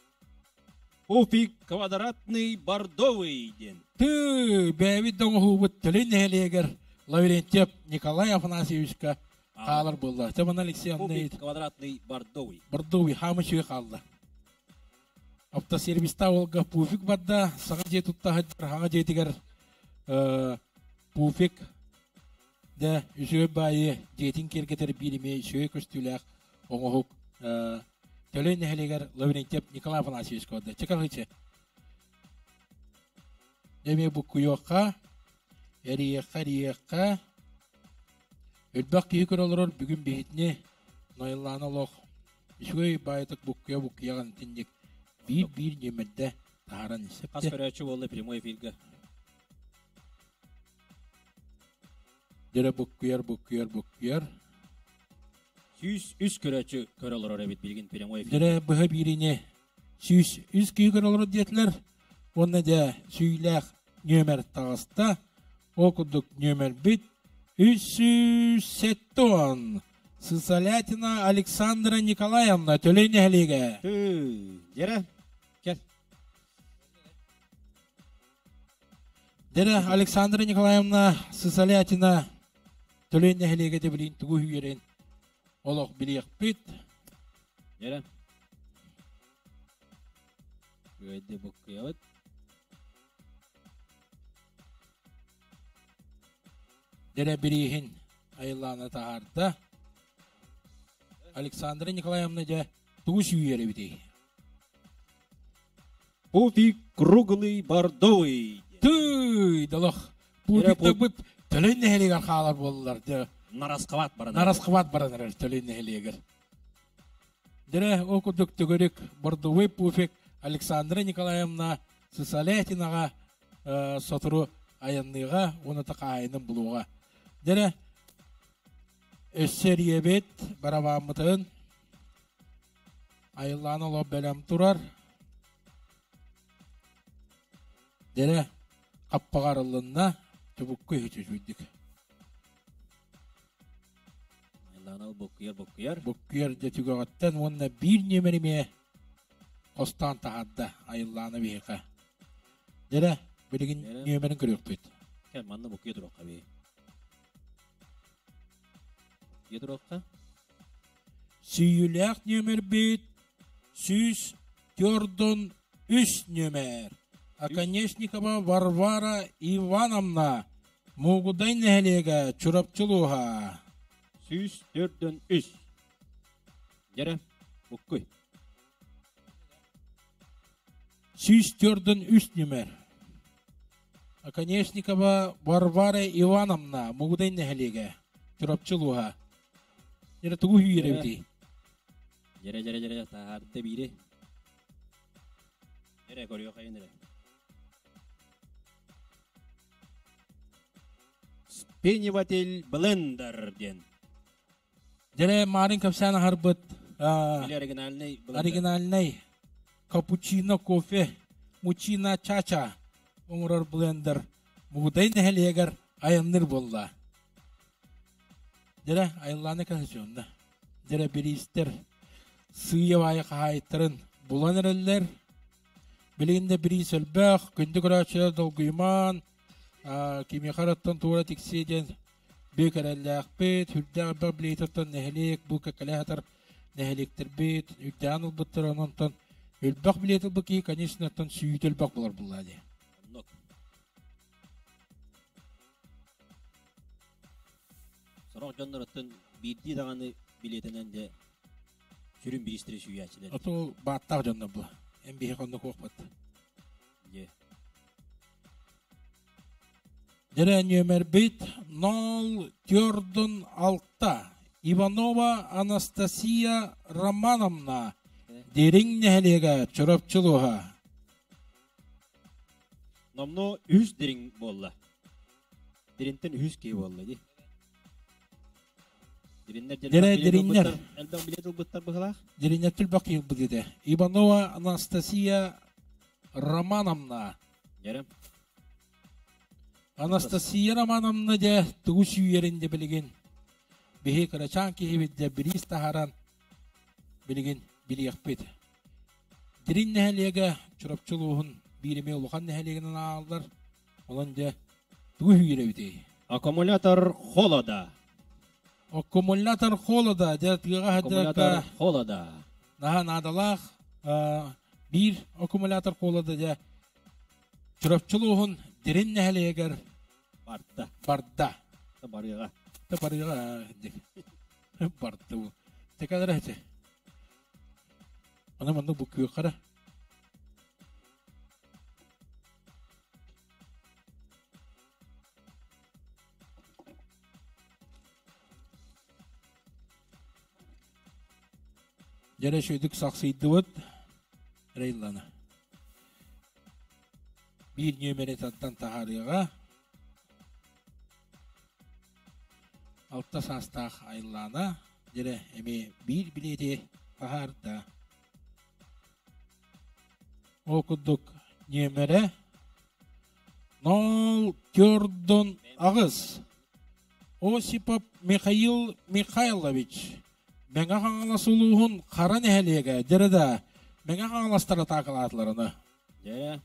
Пуфик квадратный бордовый диэн. Ты бэйэбит да оҥоһуубут Төлөй нэһилиэгэр Лаврентьев Николай Афанасьевичка хаалар буолла. Чэ манна Алексей Пуфик квадратный бордовый. Бордовый хаамы үчүгэй хаалла. Автосервиста Волга пуфик барда, саҥа дьиэ тутта сылдьар хаҥа дьиэтигэр пуфик дэ үчүгэй баайы дьиэтин киэргэтэр биир эмиэ үчүгэй көстүүлээх оҥоһук Төлөй нэһилиэгэр Лаврентьев Николай Афанасьевич көрдө. Чекалычы. Эмиэ буккуйуохха, эриэххэ, эриэххэ. Элбэх киһи көрө олорор бүгүн биһитини Найыллаана олох үчүгэй баайытык буккуйа-буккуйаҕын итинник биир-биир нүөмэрдэ таһааран Хас көрөөччү буолла прямой эфиргэ? Дьэрэ буккуйар, буккуйар, буккуйар. 103 көрөөччү көрө олорор эбит билигин прямой эфир. Дьэрэ быһа биириини 103 киһи көрө олорор диэтилэр. Уонна дьэ сүүлээх нүөмэр таҕыста. Ол курдук нүөмэрбит 370 Сысолятина Александра Николаевна Төлөй нэһилиэгэ. Дьэрэ, кэл. Дэрэ Александра Николаевна Сысолятина Төлөй нэһилиэгэ де билин тугу үөрэн олох билиэхпит. Дэрэ. Үөдэ буккуйабыт. Дэрэ бирииһин айыллаана таһаарда. Александра Николаевна дьэ тугу сүүйэр эбитий? Пуфик круглый бордовый. Тыый, долох. Пуфиктарбыт Төлөй нэһилиэгэр хаалар буоллулар. Дьэ. Нарасхабат баран. Нарасхабат баран эрэр Төлөй нэһилиэгэр. Дьэ, ол курдук төгүрүк бордовый пуфик Александра Николаевна Сысолятинаҕа сотору айанныыга уонна хаайынын булуоҕа. Дьэ, өссө эрийэбит барабааммытын Айыллаан олох бэлэм турар. Дэрэ хаппаҕа арыллынна, чубукку иһи үчүйдүк. Айыллаан ол буккуйар буккуйар. Буккуйар дьэ түгэҕиттэн уонна биир нүөмэр эмиэ хостоон таһаарда Айыллаана биһиэхэ. Дэрэ билигин нүөмэрин көрүөхпүт. Кэл манна буккуйа туруохха бии. Буккуйа туруохха. Сүүйүүлээх нүөмэрбит 143 нүөмэр. Оконешникова Варвара Ивановна, Мугудай нэһилиэгэ, Чурапчы улууһа. 143. Дьэрэ, буккуй. 143 нүөмэр. Оконешникова Варвара Ивановна, Мугудай нэһилиэгэ, Чурапчы улууһа. Дьэрэ тугу үүйэрэбитий? Дьэрэ, дьэрэ, дьэрэ, таһаарда биири. Эрэ көрүөхайын эрэ. Спениватель блендер диэн. Дьэрэ Марин кэпсээн аһарбыт Или оригинальный блендер. Оригинальный капучино кофе мучино чача оҥорор блендер Мугудай нэһилиэгэр айанныыр буолла. Дьэрэ айыллааны кэһэчүөннэ. Дьэрэ бириистэр сыыйа-баайа хаһаайыттарын булан эрэллэр. Билигин да бириис элбэх, күндү көрөөччүлэр долгуйумаан, кимиэхэ эрэ туора тиксиэ диэн бүк эрэллээхпит, үрдээх элбэх билиэтиттэн нэһилиэк бу кэккэлэһэ сытар нэһилиэктэрбит үрдээн ылбыттар, онон элбэх билиэт ылбыт киһи, конечно, сүүтэ элбэх буолар буоллаа дии. Оннук. Сорох дьонноруттан биирдии даҕаны билиэтинэн дьэ сүрүн бириистэри сүүйээччилэр. Ото бааттаах дьоннор бу. Эн биһи оннук уохпат. Дьэ. Дьэрэ нүөмэрбит 046 Иванова Анастасия Романовна Дириҥ нэһилиэгэ Чурапчы улууһа. Номнуо үһүс дириҥ буолла. Диринтэн үһүс киһи буолла дии. Дириннэр Дирэ дириннэр. Элбэх билиэт ылбыттар быһылаах. Дириннэр түлбэх киһи ылбыт этэ. Иванова Анастасия Романовна. Дьэрэ. Анастасия Романовна дьэ тугу сүүйэрин де билигин биһи кырачаан киһибит дьэ бириис таһааран билигин билиэхпит. Дириҥ нэһилиэгэ Чурапчы улууһун биир эмиэ улахан нэһилиэгинэн ааҕыллар. Онон дьэ тугу үүйэрэбитий? Аккумулятор холода. Аккумулятор холода дьэ тыаҕа Аккумулятор холода. Наһаа наадалаах биир аккумулятор холода дьэ Чурапчы улууһун Дириҥ нэһилиэгэр барда. Барда. Барыаҕа. Барыаҕа. Барда. Текалара эти. Аны маннык бу күөххара. Дьэрэ шүйдүк сахсыйдыбыт. Рейлана. Биир нүөмэри тантан таһаарыаҕа. Алта саастаах Айлана дьэрэ эмиэ биир билиэти таһаарда. Ол курдук нүөмэрэ 048 Осипов Михаил Михайлович Мэҥэ Хаҥалас улууһун Хара нэһилиэгэ дьэрэ да Мэҥэ Хаҥаластар атаакалаатыларына. Дьэ.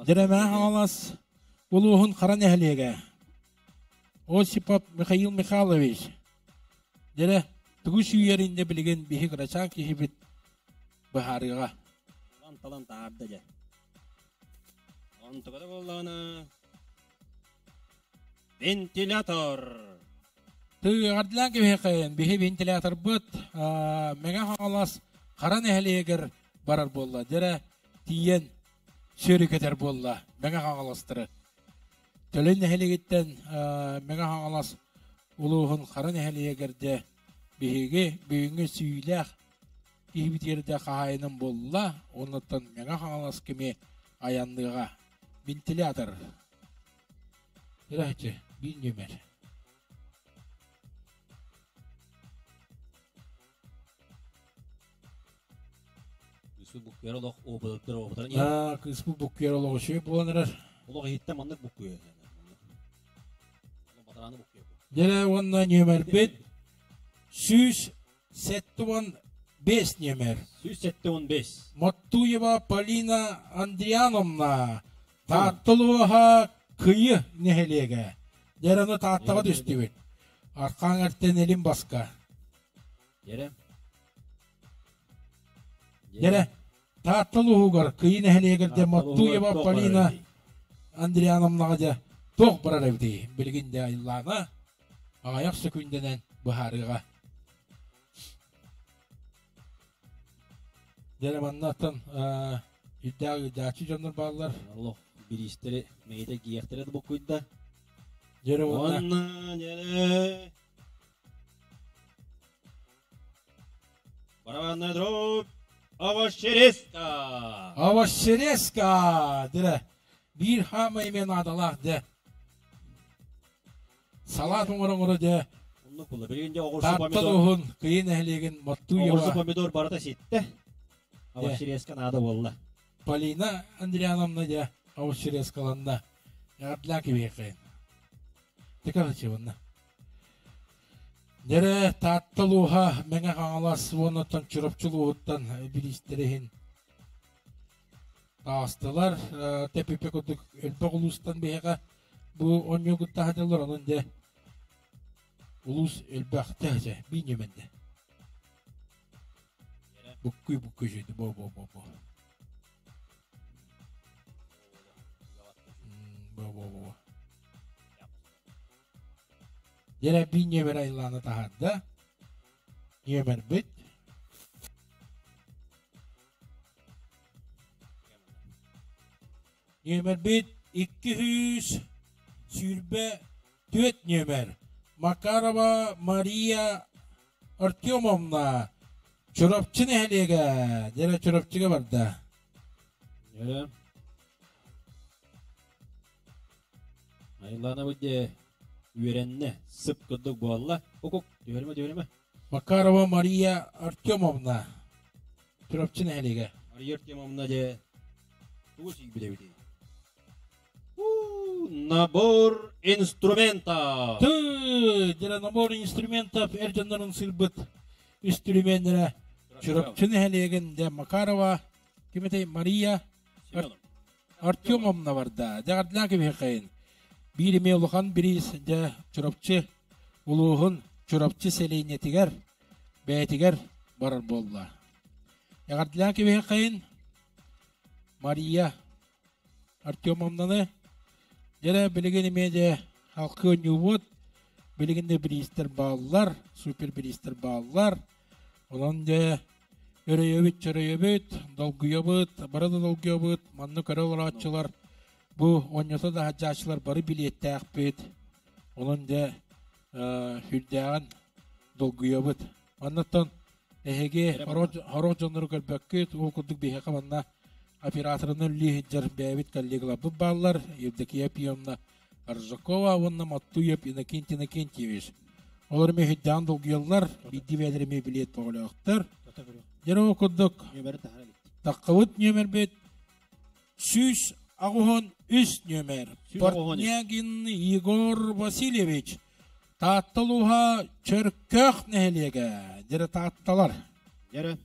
Дьэрэ Мэҥэ Хаҥалас улууһун Хара нэһилиэгэ Осипов Михаил Михайлович Дьэрэ тугу сүүйэрин дьэ билигин биһи кырачаан киһибит быһаарыаҕа. Талан талан таарда дьэ. Онтуката буоллаҕына вентилятор. Тыаҕардылаан кэбиһэххин биһи вентиляторбыт Мэҥэ Хаҥалас Хара нэһилиэгэр барар буолла. Дьэрэ тиийэн сүөрүкэтэр буолла Мэҥэ Хаҥаластары. Төлөй нэһилиэгиттэн Мэҥэ Хаҥалас улууһун Хара нэһилиэгэр дьэ биһиги бүгүҥҥү сүүйүүлээх киһибитигэр да хаһаайыным буолла. Оннуттан Мэҥэ Хаҥалас кими айанныаҕа. Вентилятор. Ырачы, биир нүөмэр. Кыыспыт буккуйар олох опытыттар опытарын Аа, кыыспыт буккуйар олох үчүгэй буолан эрэр. Олох иһиттэн маннык буккуйар. Батарааны буккуйар. Дьэрэ уонна нүөмэрбит 175 нүөмэр. 175. Моттуева Полина Андриановна Таатталуоһа Кыйы нэһилиэгэ. Дьэ ону Тааттаҕа түстүбүт. Архаан эртэн илин баска. Дьэрэ. Дьэрэ. Таатта улууһугар Кыйы нэһилиэгэр дьэ Моттуева Полина Андриановнаҕа дьэ туох барар эбитий? Билигин дьэ айыллаана аҕыйах сөкүүндэнэн быһаарыаҕа. Дьэ маннаттан үрдээх ыйдааччы дьоннор бааллар. Олох бириистэри мэйитэ киэхтэрэ да буккуйда. Дьэрэ уонна Уонна дьэрэ Барабанная дробь Овощерезка! Овощерезка! Дьэрэ биир хаамай эмиэ наадалаах дьэ. Салаат оҥоро-оҥоро дьэ Оннук буолла. Билигин дьэ оҕурсу Таатта помидор. улууһун Кыйы нэһилиэгин Моттуева Оҕурсу помидор барыта ситтэ. Овощерезка наада буолла. Полина Андриановна дьэ овощерезкаланна. Эҕэрдэлээн кэбиһиэххэйин. Текалычевна. Дьэрэ Таатта улууһа Мэҥэ Хаҥалас уонна Чурапчы улууһуттан бириистэр иһин таҕыстылар. Тэпипэ курдук элбэх улуустан биһиэхэ бу оонньуу кытта сылдьаллар, онон дьэ улуус элбэх тэһэ биир ньүмэннэ. Буккуй буккуй жүйді бо бо бо бо. Бо бо бо. Дьэрэ биир ньүмэр айылааны таһаарда. Ньүмэрбит. Нүөмэрбит 224 нүөмэр. Макарова Мария Артемовна Чурапчы нэһилиэгэ. Дьэрэ Чурапчыга барда. Дьэрэ. Айлана дьэ үөрэннэ, сып курдук буолла. Укук, түһэримэ, түһэримэ. Макарова Мария Артемовна Чурапчы нэһилиэгэ. Мария Артемовна дьэ тугу сиийбит эбитий? Набор инструментов. Ты, дьэ набор инструментов эр дьоннорун сыырбыт үстүрүмүөннэрэ Чурапчы нэһилиэгин дьэ Макарова ким этэй Мария Артемовна барда. Дьэҕэрдлээх кэбиһэххайын. Биир эмиэ улахан бириис дьэ Чурапчы улууһун Чурапчы сэлиэнньэтигэр бэйэтигэр барар буолла. Эҕэрдэлээн кэбиһэххэйин Мария Артемовнаны. Дьэрэ билигин эмиэ дьэ халкы оонньуубут. Билигин да бириистэр бааллар, супер бириистэр бааллар. Онон дьэ өрөйөбүт, чөрөйөбүт, долгуйабыт, бары да долгуйабыт. Манна көрө олорооччулар бу оонньото да сылдьааччылар бары билиэттээхпит. Онон дьэ сүрдээҕин долгуйабыт. Маннаттан эһиги хорох дьоннору көрбөккүт, ол курдук биһиэхэ манна операторынан үлэлии сылдьар бэйэбит коллегаларбыт бааллар, Евдокия Пиевна Аржакова уонна Маттуев Иннокентий Иннокентьевич. Олор эмиэ сүрдээҕин долгуйаллар, биирдии бэйэлэрэ эмиэ билиэт бөҕөлөөхтөр. Дьэ ол курдук таххабыт нүөмэрбит 183 нүөмэр. Портнягин Егор Васильевич. Таатта улууһа Чөркөөх нэһилиэгэ. Дьэрэ Таатталар. Дьэрэ.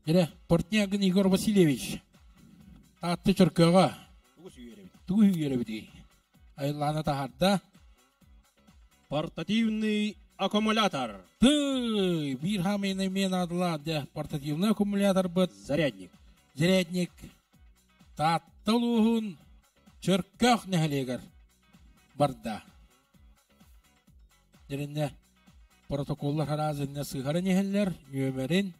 Дьэрэ Портнягин Егор Васильевич. Таатта Чөркөөҕө. Тугу үөрэбитий? Айыллаана таһаарда. Портативный аккумулятор. Ты биир хаамыйны эмиэ наадалаах дьэ портативный аккумуляторбыт. Зарядник. Зарядник Таатта улууһун Чөркөөх нэһилиэгэр барда. Дьэриннэ протоколлар хараазынна сыһарын иһэллэр, нүөмэрин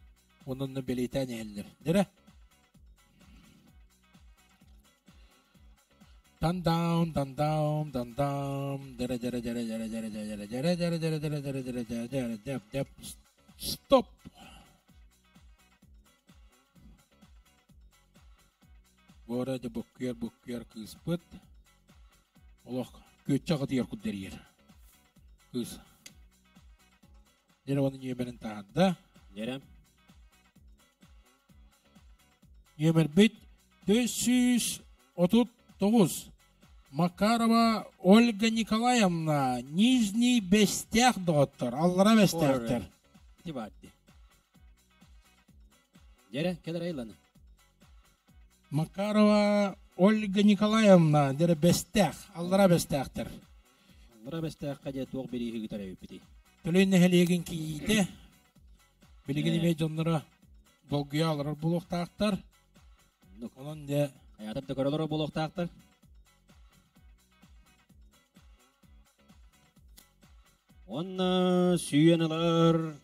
ононно бэлиэтээн иһэллэр. Дьэрэ Дан-даун, дан-даун, дан-даун, дэрэ дэрэ дэрэ дэрэ дэрэ дэрэ дэрэ дэрэ дэрэ дэрэ дэрэ дэрэ дэрэ дэрэ дэп дэп стоп. Бора дьэ буккуйар буккуйар кыыспыт. Олох күөччэх ытыйар курдэрийэр. Кыыс. Дьэрэ оны ньүөмэрин таһаарда. Дьэрэ. Ньүөмэрбит 439 Макарова Ольга Николаевна, Нижний Бэстээх доҕоттор, аллара Бэстээхтэр. Ити баатти. Дьэрэ, кэлэр айланы. Макарова Ольга Николаевна дэрэ бэстээх, аллара бэстээхтэр. Аллара бэстээххэ дьэ туох бирииһи ыытар эбиппитий? Төлөй нэһилиэгин кийиитэ билигин эмиэ дьонноро долгуйа олорор буолуохтаахтар. Онон дьэ хайаатар да көрө олорор буолуохтаахтар. Уонна сүүйэн ылар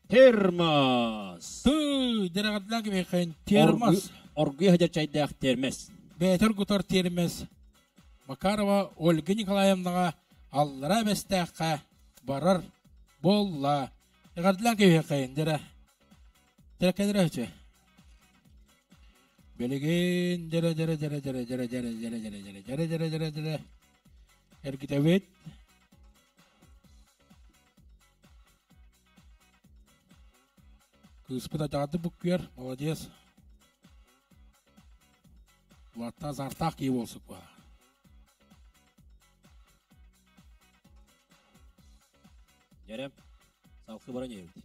термос. Тыы, дьэрэҕэрдээх кимиэхэ термос. Оргуйа сылдьар чайдаах термес. Бэйэтэр гутар термес. Макарова Ольга Николаевнаҕа аллара Бэстээххэ барар буолла. Эҕэрдэлээн кэбиһиэххэйин дьэрэ. Дьэрэ кэлэрэ үчү. Билигин дьэрэ дьэрэ дьэрэ дьэрэ дьэрэ дьэрэ дьэрэ дьэрэ дьэрэ дьэрэ дьэрэ дьэрэ дьэрэ эргитэбит. Кыыспыт адьаҕардык буккуйар, молодец. Улааттаа азартаах киһи буолсук баа. Дьэрэ, салхы баран иһэбит.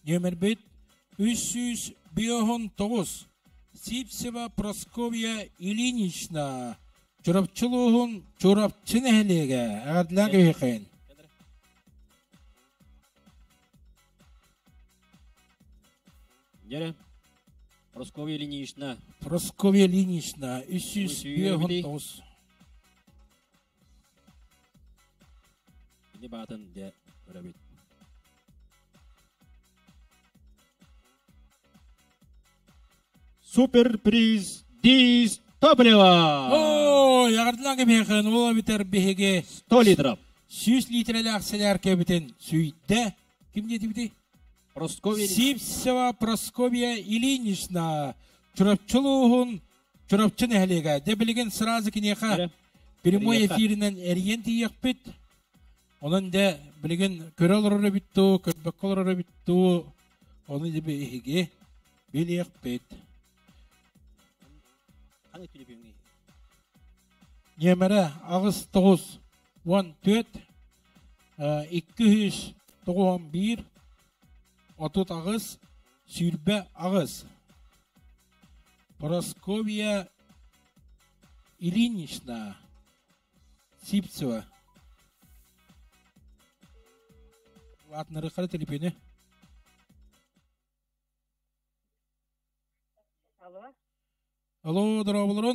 Нүөмэрбит 359 Сивцева Прасковья Ильинична Чурапчы улууһун Чурапчы нэһилиэгэ эҕэрдэлээн кэбиһиэххэйин. Дьэрэ, Прасковья Ильинична. Прасковья Ильинична 359. Ини баатын дьэ көрөбүт. Суперприз дис топлива! О, эҕэрдэлээн кэбиһиэххин, ол эбэтэр биһиги 100 литров. 100 литрэлээх сэлээркэбитин сүүйдэ. Ким диэтибитий? Прасковья Сивцева Прасковья Ильинична Чурапчы улууһун Чурапчы нэһилиэгэ. Дьэ билигин сразу киниэхэ прямой эфиринэн эрийэн тиийиэхпит. Онон дьэ билигин көрө олорор эбит дуу, көрбөккө олорор эбит дуу, ону дьэ биһиги билиэхпит. Нүөмэрэ аҕыс тоҕус уон түөрт 291 38 28 Прасковья Ильинична Сивцева. Атнары телефоны. Алло. Алло, здорово,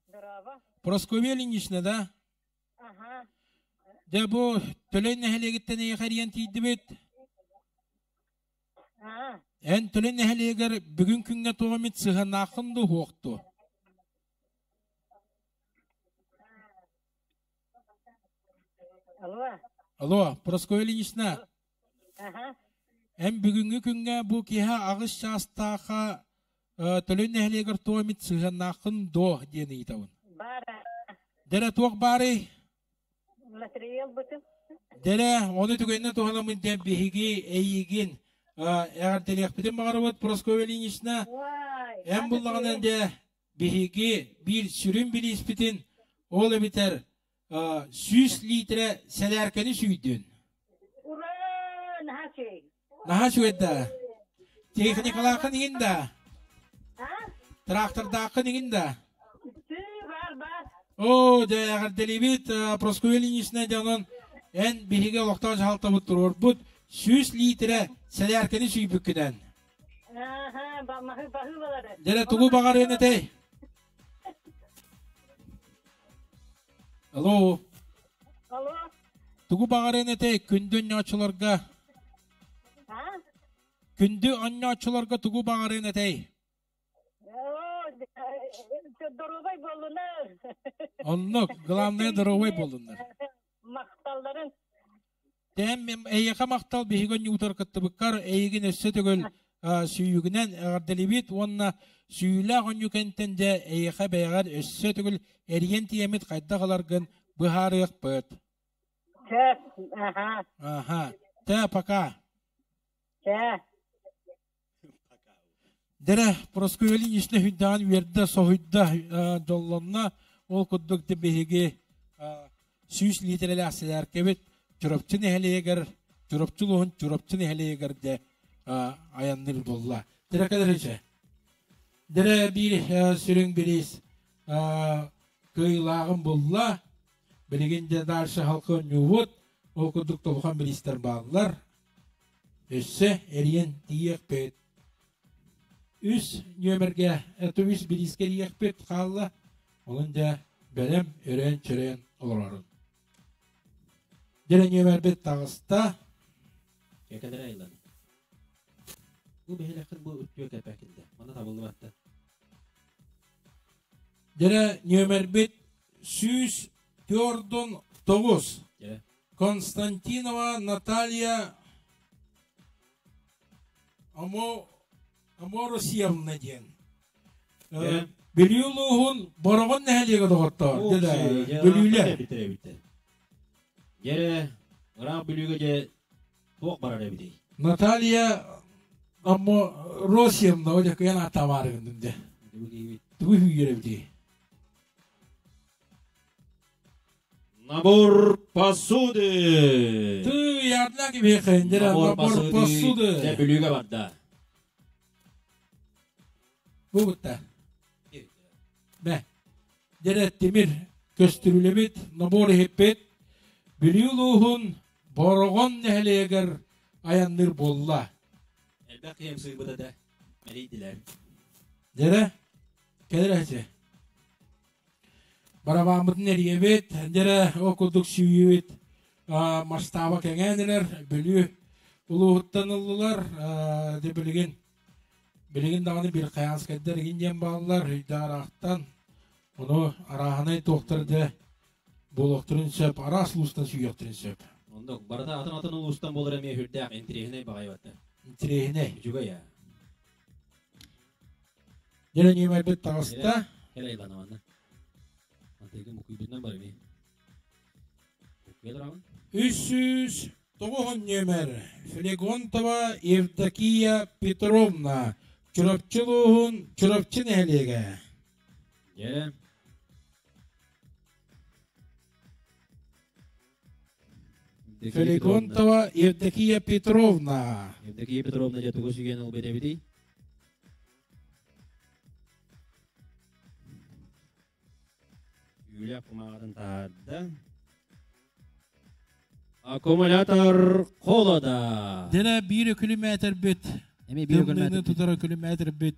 Здорово. Прасковья Ильинична, да? Аха. Дьэ бу Төлөн нэһилиэгиттэн эйиэхэ эрийэн тиийдибит. Эн Төлөн нэһилиэгэр бүгүн күҥҥэ туох эмит сыһыаннааххын дуу суох дуо? Алло. Алло, Прасковья Ильинична. Аха. Эн бүгүҥҥү күҥҥэ бу киэһэ аҕыс чаастаахха Төлөн нэһилиэгэр туох эмит сыһыаннааххын дуо диэн ыйытабын. Баар. Дэрэ туох баарый? Материал бытым. Дэрэ, ону түгэнинэн туһанаммын диэн биһиги эйигин эҕэрдэлиэхпитин баҕарабыт Прасковья Ильинична. Эн буллаҕынан дэ биһиги биир сүрүн билииспитин ол эбитэр 100 литрэ сэлээркэни сүүйдүн. Ура! Наһаа үчүгэй. Наһаа үчүгэй да. Техникалааххын иҥин да. Трактордааххын иҥин да. Бар, бар. Оо, дьэ, эҕэрдэлиибит Прасковья Ильинична дьонун эн биһиги олохтоох дьаһалтабыт туруорбут 100 литрэ сэлээркэни сүүйбүккүнэн. Дьэ, тугу баҕарыан этэй? Алло. Алло. Тугу баҕарыан этэй күндү онньооччуларга? Күндү онньооччуларга тугу баҕарыан этэй? Доруобай буоллунар. Оннук, главное доруобай буоллуннар. Махталларын. Тэм эйиэхэ махтал биһиги онньуутар кыттыбыккар эйигин өссө төгүл сүүйүгүнэн эҕэрдэлиибит уонна сүүйүүлээх онньуу кэнниттэн дьэ эйиэхэ бэйэҕэр өссө төгүл эрийэн тиийэммит хайдах ыларгын быһаарыахпыт. Сөп, аха. Аха. Тэ, пока. Чэ. Дэрэ, Прасковья Ильинична хүндэҕин үөрдэ, соһуйда, дьоллонно. Ол курдук да биһиги 100 литрэлээх сэлээркэбит Чурапчы нэһилиэгэр, Чурапчы улууһун Чурапчы нэһилиэгэр де айанныр буолла. Тиракаларыча. Дэрэ биир сүрүн бириис кыайыылааҕын булла. Билигин дьэ дальше халкы оонньуубут. Ол курдук толухан бириистэр бааллар. Өссө эрийэн тиийиэхпит. Үс нүөмэргэ үс бириискэ эрийиэхпит хаалла. Онон дьэ бэлэм өрөөн-чөрөөн олорорун. Дьэ нүөмэрбит таҕыста. Кэкэлэрэ айыллан. Бу бэһилэххин бу үттүө кэпэкилдэ. Мана табыллыбатта. Дьэ нүөмэрбит 149. Константинова Наталья Амо Аморосьевна диэн. Бүлүү улууһун Бороҕон нэһилиэгэ доҕоттоор. Бүлүүлэр. Дьэрэ, ыраах Бүлүүгэ дьэ туох барар эбитий? Наталья Аморосьевна, о дьэ кыйан ааттаамаарыгын дьэ. Тугу хүүйэр эбитий? Набор посуды! Ты ярдла кибиэхэ, Набор набор посуды! Дьэ посуды. Бүлүүгэ барда. Бу бутта. Бэ. Дьэрэ тимир көстүрүлэбит, набор иһиппит. Бүлүү улууһун Бороҕон нэһилиэгэр айанныыр буолла. Элбэх киһи сыйбыта да мэрийдилэр. Дьэрэ, кэлэр Барабааммытын эрийэбит, дьэрэ ол курдук сүүйүбүт масштаба кэҥээн Бүлүү улууһуттан ыллылар. Дьэ билигин билигин даҕаны бир хайаанскайдар игин диэн бааллар, үйдаараахтан ону арааһынай туохтар дьэ буолуохтарын сөп, араас улуустан сүүйүөхтэрин сөп. Ондок барыта атын атын улуустан болар эмиэ хүрдээх интириэһинэй баҕайбатта. Интириэһинэй. Үчүгэй я. Дьэ ньүмэрбит таҕыста. Кэлэ Ивановна. Антыгын букуйбутунан барыми. Букуйа 309 нөмер Флегонтова Евдокия Петровна Чурапчы улууһун Чурапчы нэһилиэгэ. Дьэ. Флегонтова Евдокия Петровна. Евдокия Петровна дьэ тугу сүгэн ылбыт эбитий? Юлия кумааҕытын таһаарда. Аккумулятор холода. Дьэ биир өкүлүмээтэрбит. Эми биир Тымныыны тутар өкүлүмээтэрбит.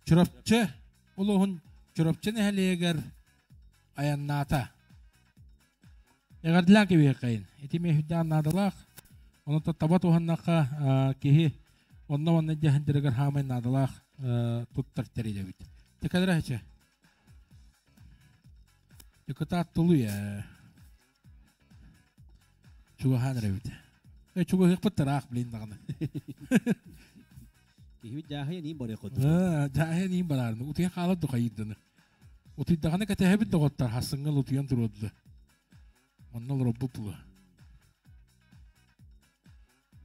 Чурапчы улууһун Чурапчы нэһилиэгэр айаннаата. Эҕэрдэлээн кэбиһиэххэйин. Ити миэһүрдээн наадалаах. Онон таба туһаннахха киһи онно манна дьаһандырыгар хаамай наадалаах туттар тэрилэбит. Текалера хача. Декотаат тулуя. Чугахан эрэбит. Чугаһыахпыт тараах билин даҕаны. Киһибит дьааһыйа niin барыах хоту. Дьааһыйа niin бараарны. Утуйа хаалар духайыдданы. Утуйдаҕына кэтэһэбит доҕоттор хассыҥҥа утуйан туруорду. Онно олоробут була.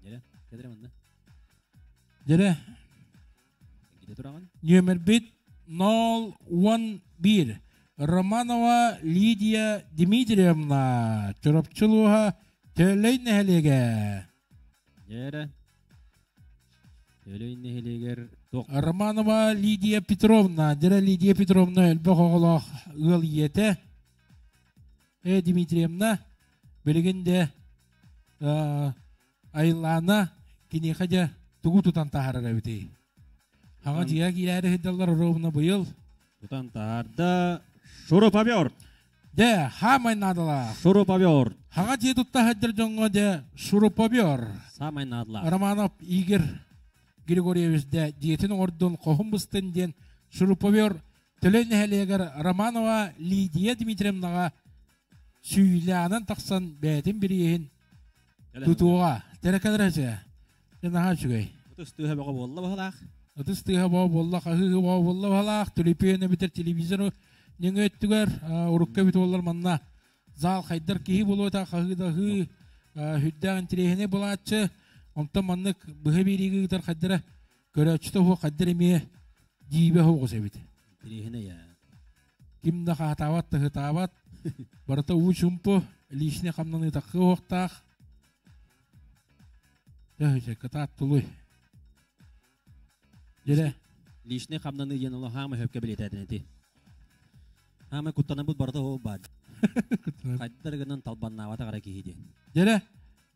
Дьэрэ, кэдэрэ манна. Дьэрэ. Ките тураҕын? Нүөмэрбит 011. Романова Лидия Дмитриевна. Чурапчы улууһа Төлөй нэһилиэгэ. Дьэрэ. Төлөй нэһилиэгэр туох Романова Лидия Петровна. Дьэрэ Лидия Петровна элбэх оҕолоох ыал ийэтэ. Дмитриевна билигин де айыллаана киниэхэ дьэ тугу тутан таһаарар эбитий? Хаҥа дьиэ киирээри сылдьаллар ровно быйыл. Тутан таһаарда шуруповерт. Дьэ, хаамай наадалаах. Шуруповерт. Хаҥа дьиэ тутта сылдьар дьоҥҥо дьэ шуруповер. Самай наадалаах. Романов Игорь Григорьевич дьэ дьиэтин оҥордун хоһун быстын диэн шуруповер Төлөй нэһилиэгэр Романова Лидия Дмитриевнаҕа сүүлээнэн тахсан бэйэтин бирииһин тутууга. Тэрэкэлэрэ дьэ наһаа үчүгэй. Ытыс тыаһа бөҕө буолла баһылаах. Ытыс тыаһа бөҕө буолла, хаһыы бөҕө буолла баһылаах. Төлөпүөн эбэтэр телевизор нөҥүө өттүгэр урукка эбит буоллар манна зал хайдар киһи буолуота хаһыы да хаһыы үрдээх интириэһинэй буолааччы. Онтон маннык быһа биэриигэ ыытар хайдара көрөөччүтэ уһуох хайдар эмиэ дьиибэ оҕус эбит. Интириэһинэй Ким да хаһытаабат, таһытаабат. Барыта уу чумпу, личный хамнаныытаххы уһуохтаах. Дьэ, кытаат тулуй. Дьэрэ. Личный хамнаны диэн олох хаама хөпкө билетэтин эти. Хаама куттанабыт барыта ол баар. Хайдар гынан талбаннаабата қара киһи диэн. Дьэрэ,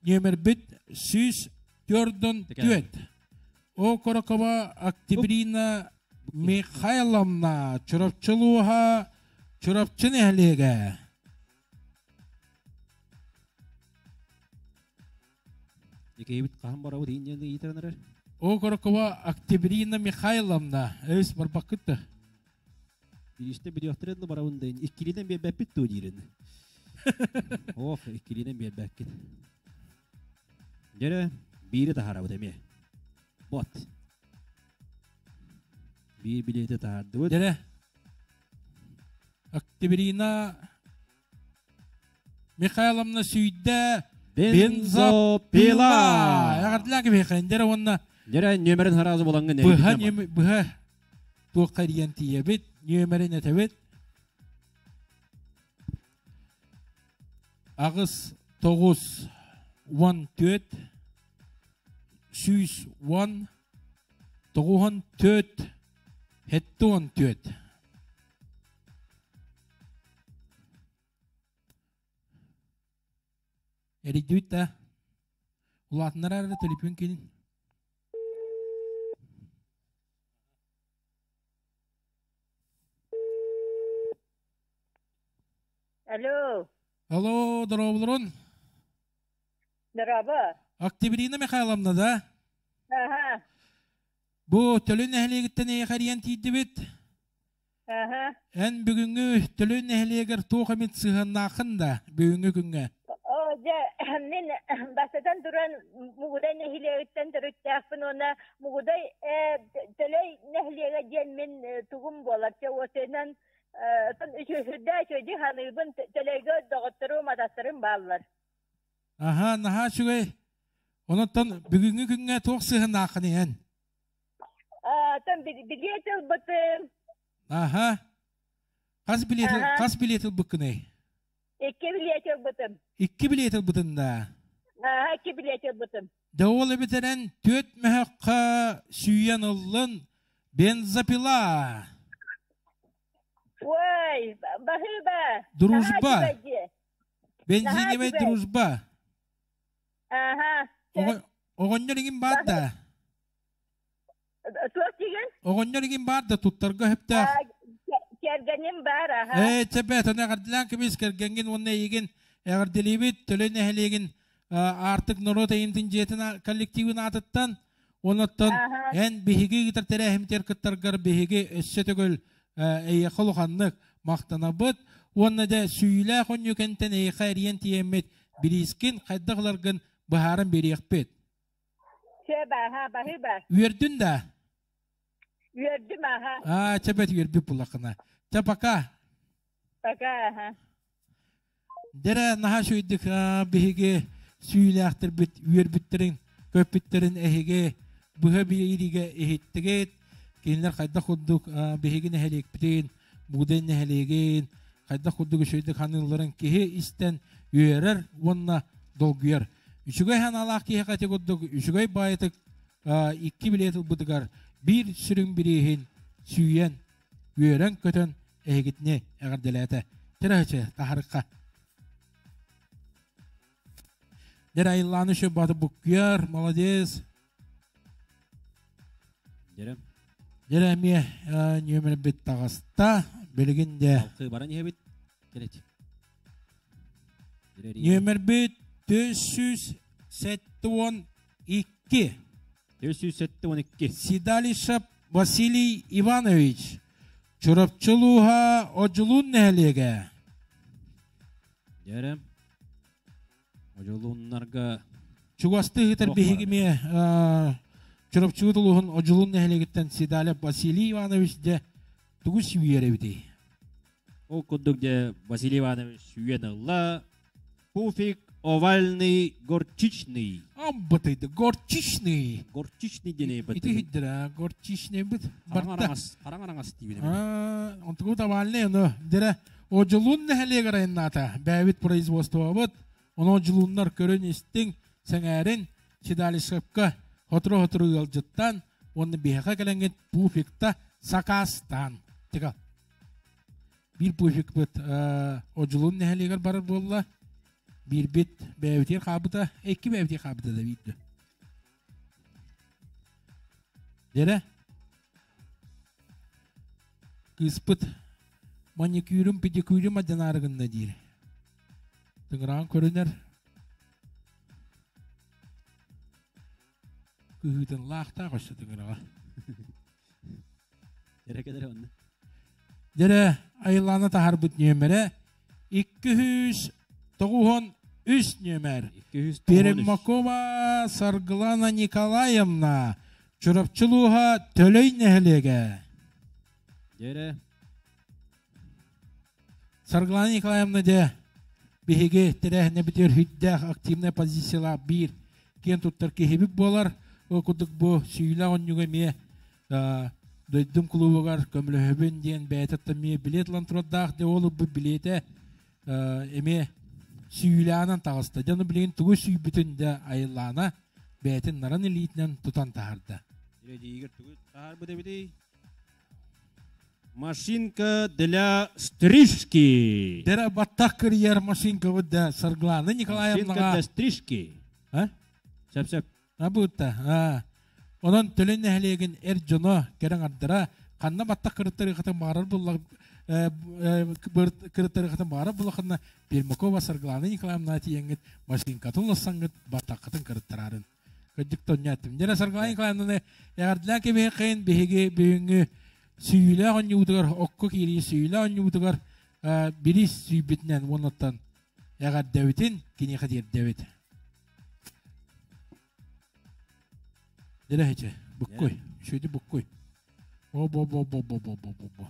нүөмэрбит 144. Окорокова Октябрина Михайловна Чурапчылууһа Чурапчы нэһилиэгэ. Икейбит хаһан барабыт иин диэн ыйытан эрэр. Окорокова Октябрина Михайловна өс барбаккыт да. Биристе билиохтар эдли барабын дайын. Иккилинен биэрбэппит дуо диирин. Ох, иккилинен биэрбэккит. Дьэрэ, биири таһаарабыт эмиэ. Бот. Биир билиэти таһаардыбыт. Дьэрэ. Октябрина Михайловна сүүйдэ бензопила. Эҕэрдэлээх кимиэхэ дьэрэ уонна Дьэрэ нүөмэрин хараазы булаҥҥын быһа быһа туохха эрийэн тиийэбит, нүөмэрин этэбит. Аҕыс, тоҕус, 14, 110, 94, 74. Эрийдибит да. Улаатыннара эрэ төлөпүөн киинин. Алло. Алло, здороволорун. Здорово. Октябрина Михайловна, да? Ага. Бу Төлөн нэһилиэгиттэн эйиэхэ эрийэн тиийдибит. Ага. Эн бүгүҥҥү Төлөн нэһилиэгэр туох эмит сыһыаннааххын да бүгүҥҥү күҥҥэ? Оо, дьэ, мин бастатан туран Мугудай нэһилиэгиттэн төрүттээхпин уонна Мугудай Төлөй нэһилиэгэ диэн мин тугум буолар. Чэ, уотунан үчүгэй үчүгэйдик саныыбын Төлөйгө доҕотторум, атастарым бааллар. Аха, наһаа үчүгэй. Онон бүгүҥҥү күҥҥэ туох сыһыаннааххын эн? Тон билиэт ылбытым. Аха. Хас билиэт хас билиэт ылбыккыный? Икки билиэт ылбытым. Икки билиэт ылбытын да? Аха, икки билиэт ылбытым. Дьэ ол эбэтэрэн түөрт мөһөххө сүүйэн ыллын бензопила. Ой, баһыыба. Дружба. Бензиневэй дружба. Аха. Оҕонньор игин баар да? Туох дигин? Оҕонньор игин баар да туттарга сөптөөх. Кэргэним баар, аха. Ээ, чэпэ, тону эҕэрдэлээн кэбис кэргэҥҥин уонна эйигин эҕэрдэлиибит Төлөй нэһилиэгин Аартык норуот айымтын дьиэтин коллективын аатыттан онуттан эн биһиги ыытар тэрээһимтэр кыттаргар биһиги өссө төгүл эйиэхэ улаханнык махтанабыт уонна дьэ сүүйүүлээх онньу кэнтэн эйиэхэ эрийэн тиийэммит бириискин хайдах ыларгын быһааран биэриэхпит. Баһыыба. Үөрдүн да? Үөрдүм аха. Аа, чэбэт үөрбүт буллахына. Чэ, пока. Пока, аха. Дэрэ наһаа үчүгэйдик биһиги сүүлээхтэрбит үөрбүттэрин, көппүттэрин эһиги быһа биэриигэ иһиттигит. Кинилэр хайдах курдук биһиги нэһилиэкпитин, Мугудай нэһилиэгин хайдах курдук үчүгэйдик ханыылларын киһи истэн үөрэр уонна долгуйар. Үчүгэй санаалаах киһиэхэ ити курдук үчүгэй баайытык икки билиэт ылбытыгар биир сүрүн бирииһин сүүйэн, үөрэн-көтөн эһигитини эҕэрдэлээтэ. Тирахычы таһарыкка. Дэр айыллааны еще баты буккуяр, молодец. Дэрэ. Дэрэ эмиэ нүөмэрбит таҕыста. Билигин де. Алкы баран иһэбит. Келет. Нүөмэрбит 472. 472. Седалищев Василий Иванович. Чурапчы улууһа Одьулуун нэһилиэгэ. Дьэрэ. Одьулууннарга Чугастыы ыытар биһиги эмиэ Чурапчы улууһун Одьулуун нэһилиэгиттэн Седалев Василий Иванович дьэ тугу сүүйэр эбитий? Ол курдук дьэ Василий Иванович сүүйэн ылла. Пуфик овальный горчичный. Амбытыйды горчичный. Горчичный диэн Ити хиддера горчичный быт. Барта. Хараҥ-араҥас диибин. Онтугу овальный ону дere Одьулуун нэһилиэгэр айаннаата. Бэйэбит производствобыт. Ону одьулууннар көрөн истиҥ, сэҥээрин, Седалищевка сотору-сотору ыалдьыттан, уонна биһиэхэ кэлэҥҥит пуфикта сакаастаан. Тыга. Биир пуфикпыт Одьулуун нэһилиэгэр барар буолла. Биирбит бэйэбитигэр хаалбыта, икки бэйэбитигэр хаалбыта да биирдэ. Дэрэ кыыспыт маникюрум, педикюрум адьанаары гынна диир. Тыҥыраан көрүнэр. Кыһыытын лаахтаах өссө тыҥыраҕа. Дьэрэ кэлэрэ онно. Дьэрэ айылаана таһарбыт нүөмэрэ 293 нүөмэр. Пермакова Саргылана Николаевна, Чурапчы улууһа Төлөй нэһилиэгэ. Дьэрэ. Саргылана Николаевна дьэ биһиги тэрээһинэбитигэр сүрдээх активнай позициялаах биир киэн туттар киһибит буолар. Ол курдук бу сүүлэх онньуга эмиэ дойдум клубугар көмөлөһөбүн диэн бэйэтэ эмиэ билет ылан турардаах дьэ ол ылбыт билиэтэ эмиэ сүүлээнэн таҕыста. Дьэ ону билигин тугу сүүйбүтүн дьэ айыллаана бэйэтин нарын илиитинэн тутан таһаарда. Дьиигэр тугу таһаарбыт эбитий? Машинка для стрижки. Дэрэ баттах кырыйар машинкабыт да Саргылана Николаевнаҕа. Машинка для стрижки. А? Сөп-сөп. А буутта. А. Онон Төлөн нэһилиэгин эр дьоно кэрэ ардара ханна баттах кырыттарыахатын баарар булла кырыттарыахатын баарар буллахына Пермакова Саргылана Николаевна тиийэҥҥит машинкатын улассаҥҥыт баттаххытын кырыттараарын. Кырдьык тонньааттым. Дьэ, Саргылана Николаевнаны эҕэрдэлээн кэбиһиэххин биһиги бүгүҥҥү сүүйүүлээх оонньуубутугар, окко киирии сүүйүүлээх оонньуубутугар бириис сүүйбүтүнэн уоннаттан эҕэрдэбитин киниэхэ тиэрдэбит. Дьэ, буккуй, үчүгэйди буккуй. О бо бо бо бо бо бо бо бо.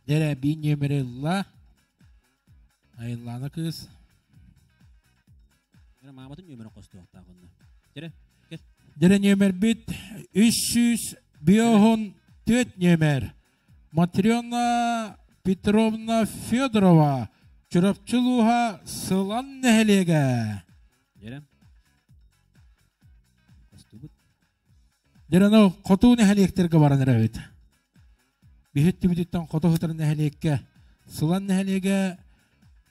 Дьэ, биир нүөмэри ылла. Айыллаана кыыс. Дьэрэ мааматын нүөмэрин хостуохтаах онно. Дьэрэ, кэл. Дьэрэ нүөмэрбит 354 нүөмэр. Матрена Петровна Федорова, Чурапчы улууһа Сылан нэһилиэгэ. Дьэрэ. Хостубут. Дьэрэ, хоту нэһилиэктэргэ баран эрэбит. Биһит түбүтүттэн хото сытар нэһилиэккэ Сылан нэһилиэгэ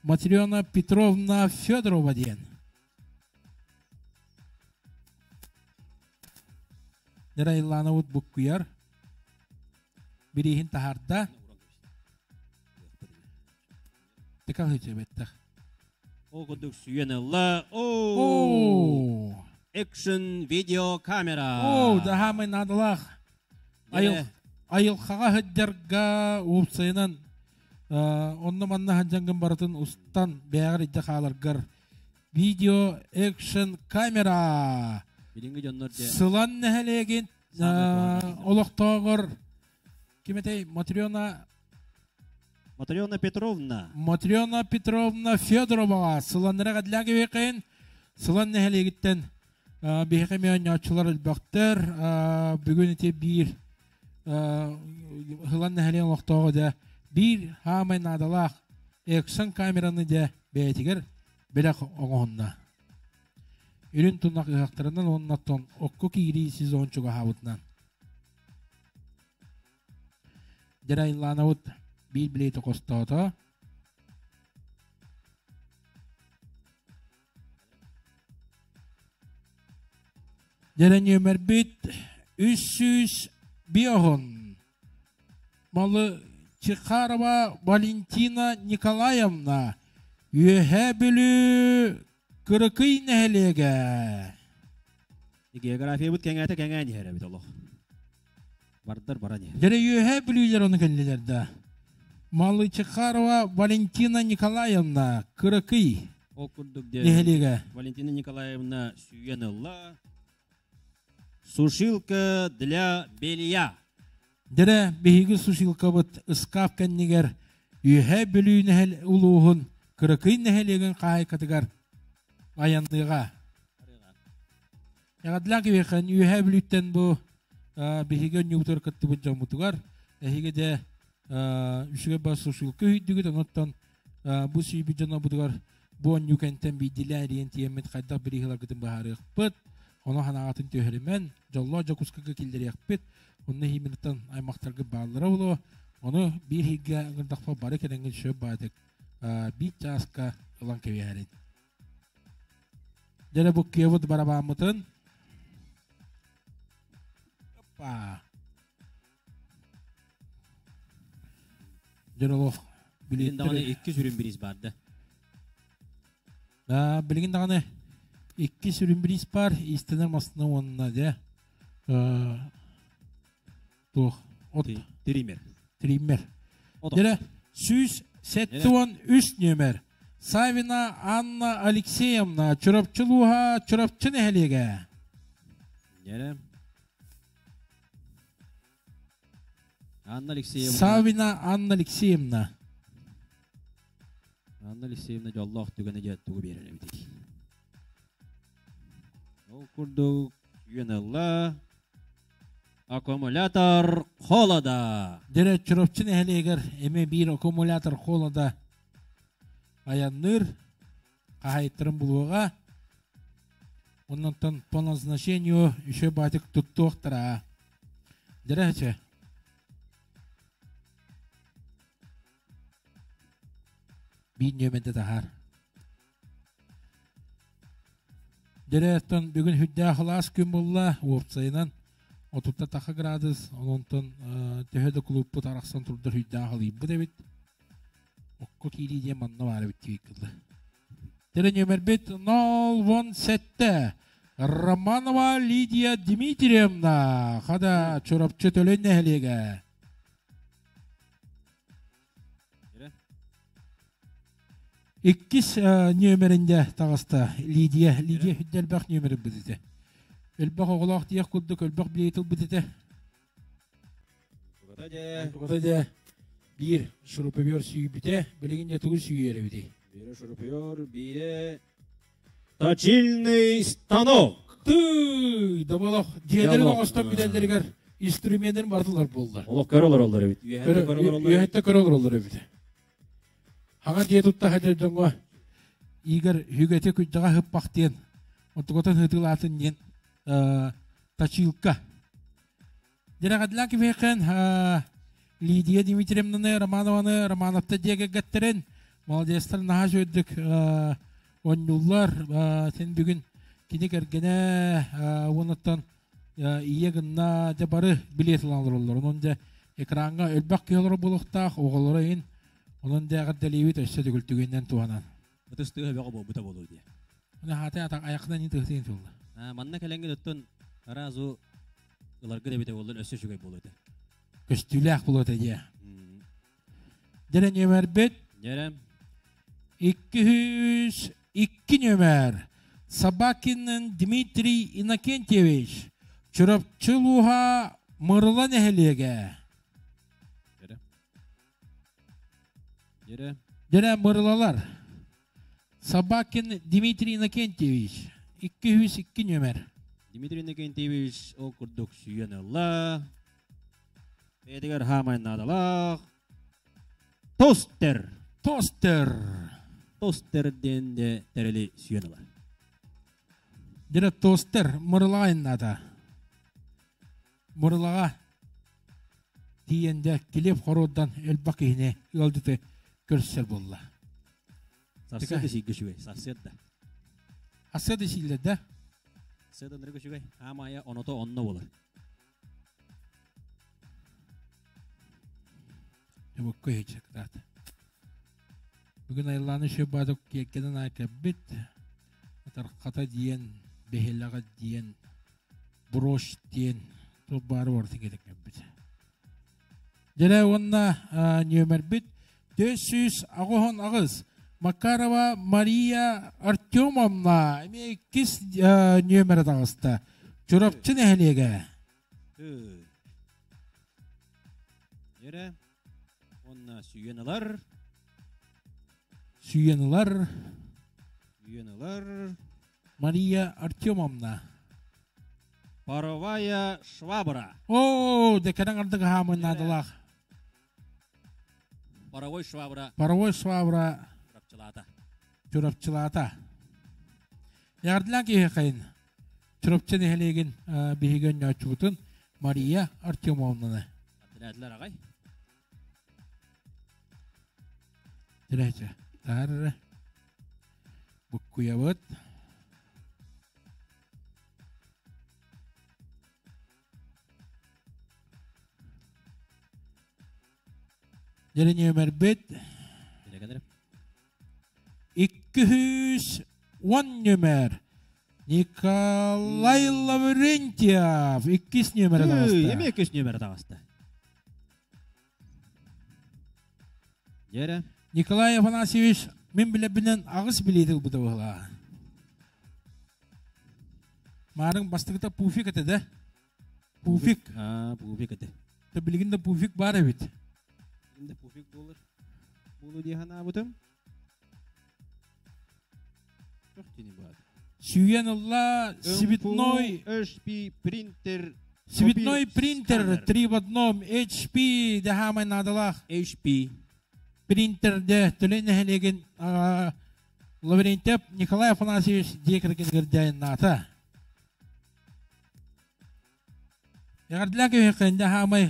Матрена Петровна Федорова диэн. Нера Иллановут буккуйар. Бирииһин таһаарда. Текал беттах. Ол курдук сүйэн ылла. О! Экшн видеокамера. О, да наадалаах. Айылхаҕа сылдьарга уопсайынан онно-манна сылдьаҥҥын барытын устан бэйэҕэр илдьэ хааларгар видео экшн камера Билиҥҥи дьоннор дьэ Сылан нэһилиэгин олохтооҕор ким этэй Матрена Матрена Петровна Матрена Петровна Федороваҕа Сыланнара Гадлягевикин Сылан нэһилиэгиттэн Биһиэхэ эмиэ оонньооччулар элбэхтэр. Бүгүн ити биир Һылан нэһилиэн олохтооҕо дьэ биир хаамай наадалаах экшн камераны дьэ бэйэтигэр бэлэх оҥоһунна. Үрүн тунах ыһахтарынан уонна оттон окко киирии сезон чугаһаабытынан. Дьэ биир билиэти хостоото. Дьэрэ нүөмэрбит 305 Малы Чехарова Валентина Николаевна Үөһээ Бүлүү Кырыкый нэһилиэгэ. Географиябыт кэҥээтэ кэҥээн иһэр эбит олох. Бардар баран иһэр. Дьэрэ Үөһээ Бүлүүлэр ону кэллилэр да. Малычехарова Валентина Николаевна Кыракый Ол курдук де нэһилиэгэ. Валентина Николаевна сүүйэн ылла. Сушилка для белья. Дьэрэ биһиги сушилкабыт ыскаап кэннигэр Үөһээ Бүлүү нэһил улууһун Кыракый нэһилиэгин хаһаайкатыгар айанныаҕа. Эҕэрдэлээн кэбиһиэххин Үөһээ Бүлүүттэн бу биһиги онньуубутугар кыттыбыт дьоммутугар эһиги дьэ үчүгэй бас сушилка үһүйдүгүт онуттан бу сүйбүт дьонобутугар бу онньуу кэнтэн биирдилээн эрийэн тиийэммит хайдах бирииһиларгытын быһаарыахпыт. Ону ханаҕатын түһэримэн, дьоллоох Дьокуускайга киллэриэхпит. Онно химиттан аймахтаргыт бааллара буолуо. Ону биир иһиргэ ыҥырдахпа бары кэлэҥҥин сөп баатык биир чааска ылан кэбиһэрин. Дьэ бу киэбит барабааммытын. Опа! Дьэ олох Билигин даҕаны икки сүрүн бириис баар да. Да, билигин даҕаны икки сүрүн бириис баар, иистэнэр массыына уонна дьэ туох от Триммер. Триммер. Дьэ 173 нүөмэр. Савина Анна Алексеевна, Чурапчы улууһа, Чурапчы нэһилиэгэ. Дьэ Анна Алексеевна. Савина Анна Алексеевна. Анна Алексеевна дьоллоох түгэнэ дьэ тугу биэрэр эбитий? Ол курдук сүүйэн ылла. Аккумулятор холода. Дьэ Чурапчы нэһилиэгэр эмиэ биир аккумулятор холода айанныыр хаһаайыттарын булуоҕа. Оннуттан по назначению еще батик туттуохтара. Дьэ Биир нүөмэрдэ таһаар. Дьэ бүгүн сүрдээх сылаас күн буолла, уопсайынан отутта таха градус, онтон төһө да кулууппут арахсан турдар сүрдээх халыйбыт эбит. Окко киирии диэн манна баар эбит диэбит Дьэ нүөмэрбит 017 Романова Лидия Дмитриевна, хада Чурапчы Төлөй нэһилиэгэ. Иккис нүөмэринде таҕыста Лидия. Лидия хүдде элбэх нүөмэрин бытыты. Элбэх оҕолоох диэх курдук элбэх билиэтил бытыты. Тугата биир шуруповер сүйбүтэ, билигин де тугу сүйэр эбити. Биир шуруповер, биир точильный станок. Тыы, доболох дьиэлэрин оҥостон бүтэллэригэр инструменнэрин бардылар буоллар. Олох көрө олороллор эбит. Үөһэттэ көрө олороллор эбит. Хаҥа дьиэ тутта сылдьар дьоҥҥо Игорь үгэтэ күрдьэҕэ ыһыппах диэн, онтукатын ыһытыылаатын диэн точилка. Дьэрэҕэдилээн кимиэххин Лидия Дмитриевнаны, Романованы, Романовта дьиэ кэргэттэрин молодецтар наһаа үчүгэйдик оонньууллар. Син бүгүн кини кэргэнэ уонуттан ийэ гынна дьэ бары билиэт ылан олороллор. Онон дьэ экраҥҥа элбэх киһи олорор буолуохтаах, оҕолоро иһин. Онон дьэ эҕэрдэлиибит өссө төгүл түгэнинэн туһанан. Ытыс тыаһа бөҕө буолбута буолуо дии. Уна хаата атах аяқынан ин тыһытын тулла. Манна кэлэҥҥин оттон сразу ыларгыт эбитэ буоллар өссө үчүгэй буолуо этэ. Көстүүлээх буолуо этэ дии. Дьэрэ нүөмэрбит Дьэрэ 202 нүөмэр Собакин Дмитрий Иннокентьевич Чурапчы улууһа Мырыла нэһилиэгэ. Дьэрэ Дьэрэ Мырылалар Собакин Дмитрий Иннокентьевич 202 нүөмэр. Дмитрий Иннокентьевич ол курдук сүүйэн ылла. Бэйэтигэр хаамай наадалаах. Тостер. Тостер. Тостер диэн де тэрили сүүйэн ылар. Дьэрэ тостер Мырылаҕа наада. Мырылаҕа тиийэн дьэ килиэп хоруордан элбэх киһини ыалдьыты көрсөр буолла. Сарсыарда сииргэ үчүгэй. Сарсыарда. Сарсыарда сииллэр да? Сарсыарда ынырык үчүгэй. Хаамаайа оното онно буолар. Дьобокко иһиччэктаат. Бүгүн айыллааны шөббаатык киэргэнэн аакабит. Атархата диэн, бэһилэҕэ диэн, брошь диэн туох баары барытын кэтэн Дьэрэ уонна нүөмэрбит 488 Макарова Мария Артемовна эмиэ иккис нүөмэрэ таҕыста. Чурапчы нэһилиэгэ. Дьэрэ уонна сүүйэн ылар. Сүүйэн ылар. Сүүйэн ылар. Мария Артемовна. Паровая швабра. Оо, деканан ардык хаамын наадалаах. Паровой швабра. Паровой швабра. Чурапчылаата. Чурапчылаата. Эҕэрдэлээн киһиэхэйин. Чурапчы нэһилиэгин биһиги өннөөччүбүтүн Мария Артемовнаны. Тирээтлер аҕай. Тирээчэ. Таарра. Буккуйабыт. Дьэ нүөмэрбит 210 нүөмэр Николай Лаврентьев иккис нүөмэрэ таҕыста. Эмиэ иккис нүөмэрэ таҕыста. Дьэрэ. Николай Афанасьевич мин билэбинэн аҕыс билиэти ылбыта быһылаа. Маарыҥ бастакыта пуфик этэ да? Пуфик. Аа, пуфик этэ. Та билигин да пуфик баар эбит. Билигин да пуфик буолар. Буолу дии санаабытым. Сүйэн ылла цветной HP принтер Цветной принтер 3 в одном HP дэхаамай наадалаах HP принтерде төлөй нэһилиэгин Лаврентьев Николай Афанасьевич дьиэ кэргэнигэр дьайыннаата. Эҕэрдэлээх киһиэхэ хаамай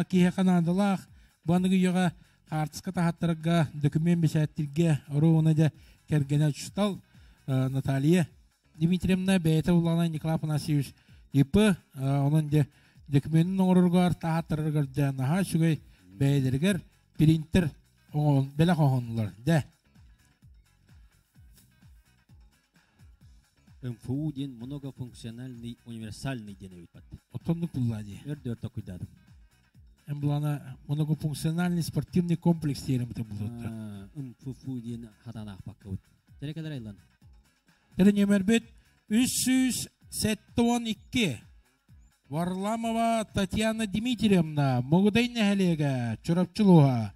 киһиэхэ наадалаах бу аныгы үйэҕэ хаартыска таһаттарга документ бэчээттииргэ оруобуна дьэ кэргэнэ учуутал Наталья Дмитриевна бэйэтэ улаана Николай Афанасьевич ИП онон дьэ докуменын оҥороргор таһаттарарыгар дьэ наһаа үчүгэй бэйэлэригэр принтер бэлэх оҥоһуннулар дьэ МФУ диэн многофункциональный универсальный диэн эбит бат. Оттоннук булла дии. Өр токуйдаатым. Эн булана многофункциональный спортивный комплекс диэн бутын булуттар. МФУ диэн хатанаахпакка бут. Тере кэлэр айлан. Тере нөмербит 372. Варламова Татьяна Дмитриевна, Мугудай нэһилиэгэ, Чурапчылуха.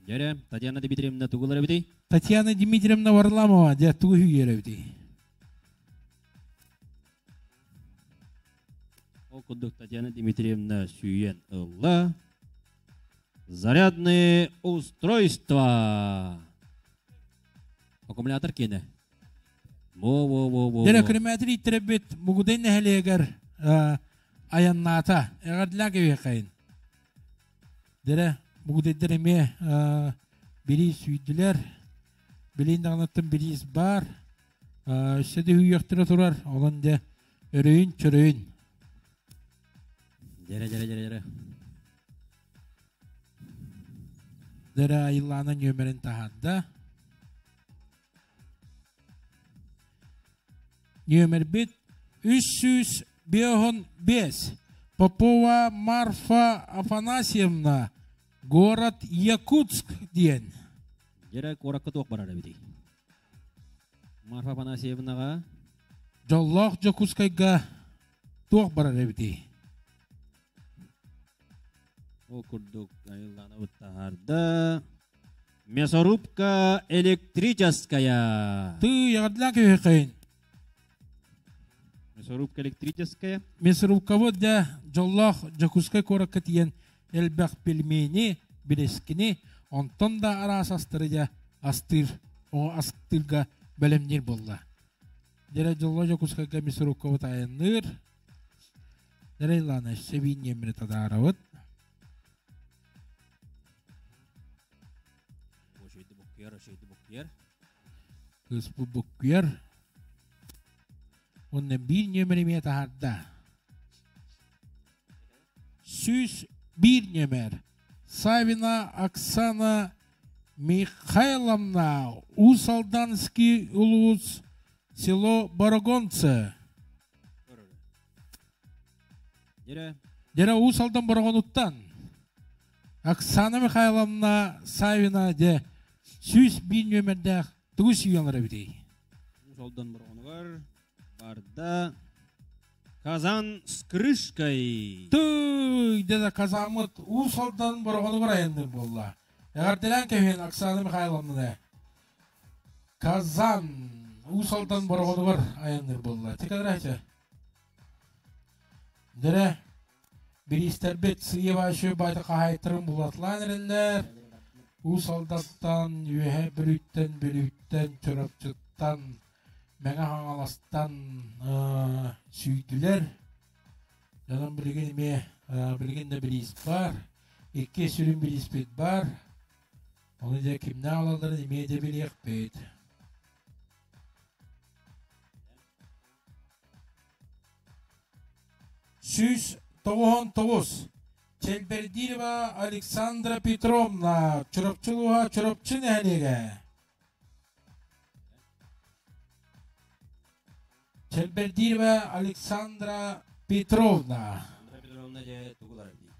Дьэрэ, Татьяна Дмитриевна тугулар эбитий? Татьяна Дмитриевна Варламова, дьэ тугу үһүйэр эбитий? Ол курдук Татьяна Дмитриевна сүүйэн ылла. Зарядные устройства. Аккумулятор киэнэ. Во-во-во-во. Дьэрэ километр иттэрбит Мугудай нэһилиэгэр айаннаата. Эҕэрдэлээн кэбиһэххайын. Дьэрэ Мугудайдар эмиэ бириис сүүйдүлэр. Билин даҕаныттан бириис баар. Өссө да үүйэхтэрэ турар. Онон дьэ өрөйүн чөрөйүн. Дьэрэ дьэрэ дьэрэ дьэрэ. Дьэрэ айыллаана нүөмэрин таһаарда. Нүөмэрбит 355. Попова Марфа Афанасьевна, город Якутск диэн. Дьэрэ куоракка туох барар эбитий? Марфа Афанасьевнаҕа Дьоллоох Дьокуускайга туох барар эбитий? Ол курдук айыллаанабыт таһаарда. Мясорубка электрическая. Ты эҕэрдэлээн кэбиһэххин. Мясорубка электрическая. Мясорубкабыт дьэ дьоллоох Дьокуускай куоракка тиийэн элбэх пельмени, бирескини, онтон да араас астары дьэ астыыр, астыырга бэлэмниир буолла. Дьэрэ дьоллоох Дьокуускайга мясорубкабыт айанныыр. Дьэрэ Илана, сэбиин ньиэммини тадаарабыт. Кыыспыт буккуйар. Уонна биир нүөмэр эмиэ таһаарда. 101 нүөмэр. Савина Оксана Михайловна, Уус-Алданский улуус, село Борогонце. Дьэрэ Уус Алдан Бороҕонуттан Оксана Михайловна Савина дьэ 101 нүөмэрдээх тугу сүүйэлэр эбитий? Уус Алдан Бороҕонугар барда Казан с крышкой. Тыый, дьэ Казаммыт Уус Алдан Бороҕонугар айанныыр буолла. Эҕэрдэлээн кэбиһин Оксана Михайловна. Казан Уус Алдан Бороҕонугар айанныыр буолла. Тикадрача. Дэрэ, бириистэрбит сыыйа-баайшы байта хаһаайыттарын булатлаан эрэллэр. Уус Алдантан, Үөһээ Бүлүүттэн, Бүлүүттэн, Чурапчыттан, Мэҥэ Хаҥаластан. сүүйдүлэр. Онон билигин эмиэ билигин да бириис баар. Икки сүрүн бирииспит баар. Ону дьэ кимнээх ылалларын эмиэ дьэ билиэхпит. 199 Чэлбэрдиева Александра Петровна, Чурапчы улууһа Чурапчы нэһилиэгэ. Чэлбэрдиева Александра Петровна. Александра Петровна дьэ тугулар дии.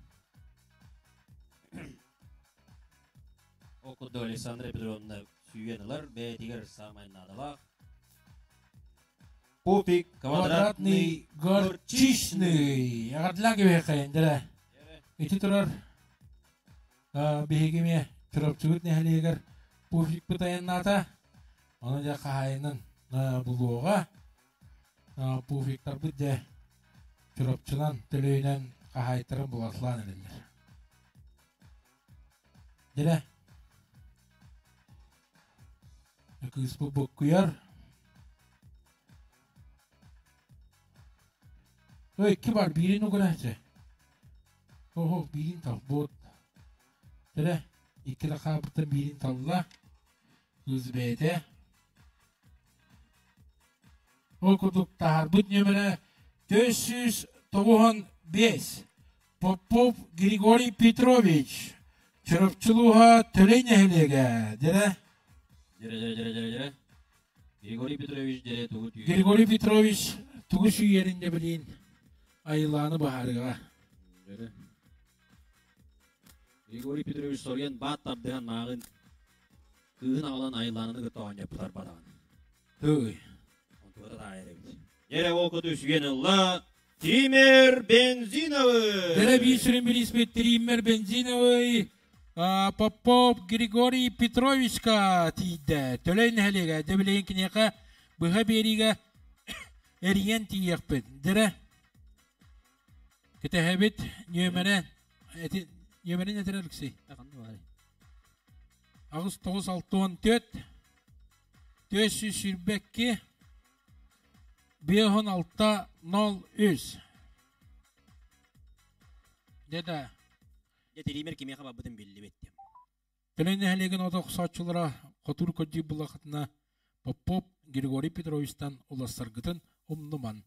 Ол курдук Александра Петровна сүүйэн ылар, бэйэтигэр саамай наадалаах. Пупик квадратный горчичный. Эҕэрдэлээн кэбиһиэххэйин дэрэ. Ити турар биһиги эмиэ Чурапчыбыт нэһилиэгэр пуфикпыт айаннаата. Ону дьэ хаһаайынын булуоҕа. Пуфиктарбыт дьэ Чурапчынан, Төлөйүнэн хаһаайыттарын булатлаан эрэллэр. Дэрэ. Кыыспыт буккуйар. Ой, икки бар, биирин угураачы. Оһо, биирин талбыт. Дэрэ, икки да хаалбыттан биирин талла. Кыыс бэйэтэ. Ол курдук таһаарбыт нүөмэрэ 495. Попов Григорий Петрович, Чурапчы улууһа Төлөй нэһилиэгэ. Дэрэ. Дэрэ, дэрэ, дэрэ, дэрэ, дэрэ. Григорий Петрович дэрэ тугу түүйэр? Григорий Петрович тугу сүүйэрин да билин айылааны баһарыга. Дэрэ. Григорий Петрович соруйан баат тардыһан мааҕын кыыһын аҕалан айылаананы кытта оонньоппутар бадаҕын. Тыый. Онтугата таайар эбит. Дьэрэ ол куту сүгэн ылла Триммер бензиновый! Дьэрэ биир сүрүн бирииспит Триммер бензиновый Попов Григорий Петровичка тиийдэ. Төлөй нэһилиэгэ дьэ билигин киниэхэ быһа биэриигэ эрийэн тиийиэхпит. Дьэрэ кэтэһэбит нүөмэрэ нүөмэрин этэр Алексей. Аҕыс тоҕус алтыан түөрт 422 56 03 Дьэ Дьэ тириимэр кимиэхэ барбытын биллибит. Төлөй нэһилиэгин от охсооччулара хотуур көрдүүр буллахытына Попов Григорий Петровичтан улассаргытын умнуман,